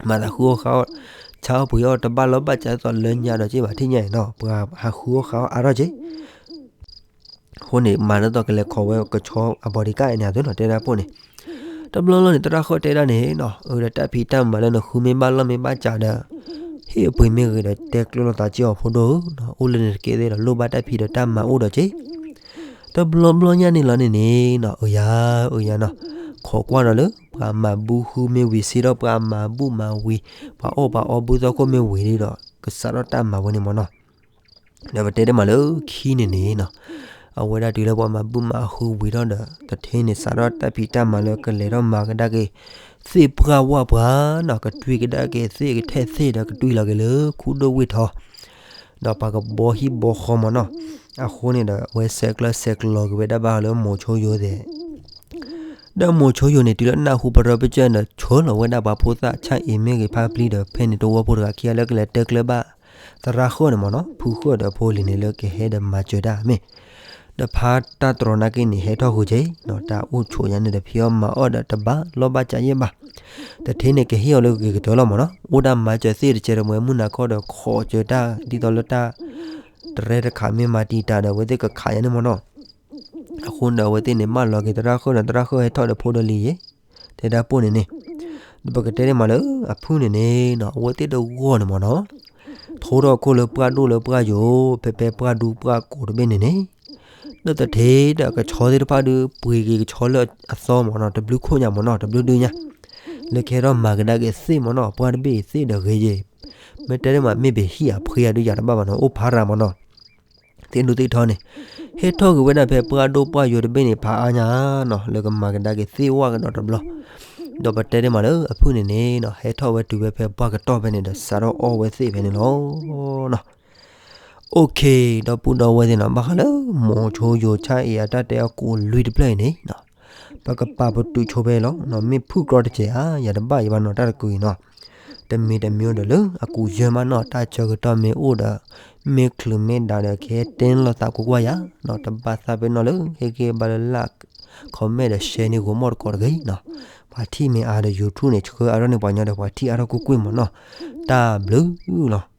မၤသးဃုအီၣ်ဃါအီၣ် ဆါအီၣ်ပှ့ၤအီၣ်တဘၣ်လီၤဘၣ်စးသိးလၢညါဒီးက့ၢ်ဘၣ်ထံၣ်ညါအံၤနီၤ ပှၤဟးဃုအီၣ်ဃါအီၣ်အါထီၣ်က့ၢ် အဃိန့ၣ် မၤဒ်သိးကလဲၤခိးဝဲကဆီအဘီဒံးကါအံၤန့ၣ်အသိးနီၤ တဲဒၣ်ပိၢ်န့ၣ်, တဘျီလီၤန့ၣ် သရၣ်ဃၢတဲဒၣ်န့ၣ်နီၤ အၢဒီးတၢ်ဖံးတၢ်မၤလၢနဃုမ့ၢ်ဘၣ်လီၢ်မ့ၢ်ဘၣ်စးဒီး ဟ့ၣ်အပှ့ၤမ့ၢ်ဂ့ၤဒီးတဲကျိလိာ်သးက့ၢ်အီၤဖိဒိၣ်ဧၢ, အိၣ်လၢန့ၣ်တက့ၢ်သ့ဒီးလိၣ်ဘၣ်တၢ်ဖံးဒီးတၢ်မၤအိၣ်ဒီးက့ၢ်, တဘျီဘျီညါန့ၣ်လီၤန့ၣ်န့ၣ်နီၤ အၢယၤ အၢယၤနီၤ, ခိးကွၢ်ဒီးလၢ ပှၤမၤဘူၣ်ဃုမ့ၢ်ဝံၤစ့ဒီး ပှၤမၤဘူၣ်မၤဝံၤ ပှၤအီၣ်ပှၤအီဘူၣ်သီခိၣ်မ့ၢ်ဝံၤဒီး ကစးထီၣ်တၢ်မၤဝဲန့ၣ်မ့ၢ်နီၤ ဒီးပတဲတမးလၢခံန့ၣ်န့ၣ်နီၤ, အဝဲဒၣ်တုၤလၢပှၤမၤဘူၣ်မၤဃုဝံၤထီၣ်ဒီး တထ့န့ၣ်စးထီၣ်တၢ်ဖံးတၢ်မၤလၢကလဲၤထီၣ်မၤကဒါက့ၤ သ့ၣ်ပှၢ်ဝၣ်ပှၢ်နီၤ, ကတွံၢ်ကဒါက့ၤသ့ၣ်ကထဲၣ်သ့ၣ်ဒီးကတွံၢ်လီၤက့ၤလၢခူဒိၣ်ဝ့ၢ်ထီ ဒီးပှၤကဘီဟံၣ်ဘီဃီမ့ၢ်နီၤ, အဃိန့ၣ်ဒီး အဝဲဆဲးကျၢဆဲးကျိးက့ၤဝဲဒၣ်ဘၣ်ဃးလၢမိၤဆိယိၤသ့ၣ် ဒီးမိၤဆိယိၤန့ၣ် တုၤလၢနၢ်ဟူပရၢပကျၢၢ်ဒီး ဆှၢလီၤဝဲဒၣ်ပှၤဖိသၣ်ဆၣ်အံၤမ့ၢ်ဂ့ၤဖါပျံၤဒီး ဖဲန့ၣ်တဝီဖိတဂၤခံဂၤလၢကလဲၤတဲကျၢၤဘၣ် သရၣ်ဃၢန့ၣ်မ့ၢ်နီၤ, ဖုဃၢဒီးဖိလံၤန့ၣ်လၢကဟဲဒီးမၤစၢၤတၢ်မ့ၢ် ဒီးဖါတၢ်တြီၤနာ်က့န့ၣ် ဟဲထီၣ်ဃုာ်က့ၤနီၤ, တၢ်အိၣ်ဆိးယါန့ၣ်ဒီး ဖံးအီၣ်မၤအီၣ်ဒီးတဘၣ်လီၢ်ဘၣ်စးယဲၢ်ဘၣ်, တထ့န့ၣ်ကဟ့ၣ်အီၤလၢဂ့ၤကတၢၢ်လီၤမ့ၢ်နီၤ, အိၣ်ဒၣ်မၤစၢၤသ့ၣ်တစဲးတမှဲၤမုၢ်နၤခီဒီး ခိးစၢၤတၢ်ဒ်သိးလၢတၢ် တရဲတခးမ့ၢ်မၤတံာ်တာ်ဒီး အဝဲသ့ၣ်ကခးယါန့ၣ်မ့ၢ်နီၤ, အဃိန့ၣ်ဒီး အဝဲသ့ၣ်န့ၣ် မၢလီၤက့ၤသရၣ်ဃၢဒီး သရၣ်ဃၢဟဲထီၣ်ဒီးဖိဒီးလံၤယဲၢ်, တဲဒၣ်ပိၢ်န့ၣ်န့ၣ်, ဒီးပကတဲန့ၣ်မးလၢအဖုၣ်န့ၣ်န့ၣ်နီၤ, အဝဲသ့ၣ်တဂီၢ်န့ၣ်မ့ၢ်နီၤ, ထိထီၣ်အခိၣ်လၢပှၢ်ဒိၣ်လၢပှၢ်ယိာ် ဖဲဖဲပှၢ်ဒူပှၢ်ကိးတဘ့ၣ်န့ၣ်န့ၣ်, ဒီးတထ့ဒီးကဆီသ့ၣ်တဖၣ်ဒုး ပှ့ၤက့ၤကဆီလၢအသီမ့ၢ်နီၤ, တဘျုးခိၣ်ညါမ့ၢ်နီၤ, တဘျုးဒုညါ, လၢကဟဲထီၣ်မၤကဒါက့ၤသ့ၣ်မ့ၢ်နီၤ, ပှၢ်တဘ့ၣ်အံၤသ့ၣ်ဒီးဂ့ၤယဲၢ်, မ့ၢ်တဲဒ်မး မ့ၢ်ပဟံၣ်အဖှ့အဒုးယၤတဘၣ်ဘၣ်နီၤ, အိၣ်ဖးရၤမ့ၢ်နီၤ သ့ၣ်ဒိၣ်သ့ၣ်ထီန့ၣ်, ဟဲထီၣ်က့ၤဝဲဒၣ်ဖဲပှၢ်ဒိၣ်ပှၢ်ယိၤတဘ့ၣ်န့ၣ် ဖးအါညါနီၤ လၢကမၤကဒါက့ၤသ့ၣ်ဝၣ်ကဒီးတဘျီ, ဒီးပတဲဒ်မးလၢအဖုၣ်န့ၣ်န့ၣ်နီၤ ဟဲထီၣ်ဝဲတုၤဝဲဖဲပှၢ်ကတီၢ်ဖဲန့ၣ်ဒီး စးထီၣ်အီၣ်ဝဲသ့ၣ်ဖဲန့ၣ်လီၤနီၤ. OK, ဒီပုၢ်ဒီဝဲၢ်သ့ၣ်နီၤ ဘၣ်ဃးလၢမိၤဆိယိၤဆၣ်အံၤအတၢ်တဲအီၣ်ကူးလွံၢ်တဖျၢၣ်အံၤန့ၣ်နီၤ ပကပာ်ပတုာ်ဆိဖဲလီၤနီၤ မ့ၢ်ဖုၣ်ကြီတစဲးဧါ ယတဘၣ်ယဘၣ်နီၤတၢ်တကူအံၤနီၤ တမံၤတမံၤဒီးလၢအကူးယဲၢ်မးနီၤ တၢ်ဆၢကတီၢ်မ့ၢ်အိၣ်ဒီး မ့ၢ်ချုးမ့ၢ်ဒၣ်ဒီးကဟဲတဲလိာ်သးကွၢ်ကွၢ်ယၤနီၤ တဘၣ်သးပ့ၤနီၣ်လၢ ဟ့ၣ်ဂံၢ်ဘါလၢ like, comment ဒီး share န့ၢ်ဂီၤမီၢ်တကိးတဂ့ၤနီၤ. ပှၤထံၣ်မ့ၢ်အါဒီး YouTube န့ၣ် ဆှၢအါထီၣ်န့ၢ်ပှၤညီဒီး ပှၤထံၣ်အါထီၣ်ကွ့ၢ်ကွ့ၢ်မးနီၤ. တၢ်ဘျုးလီၤ.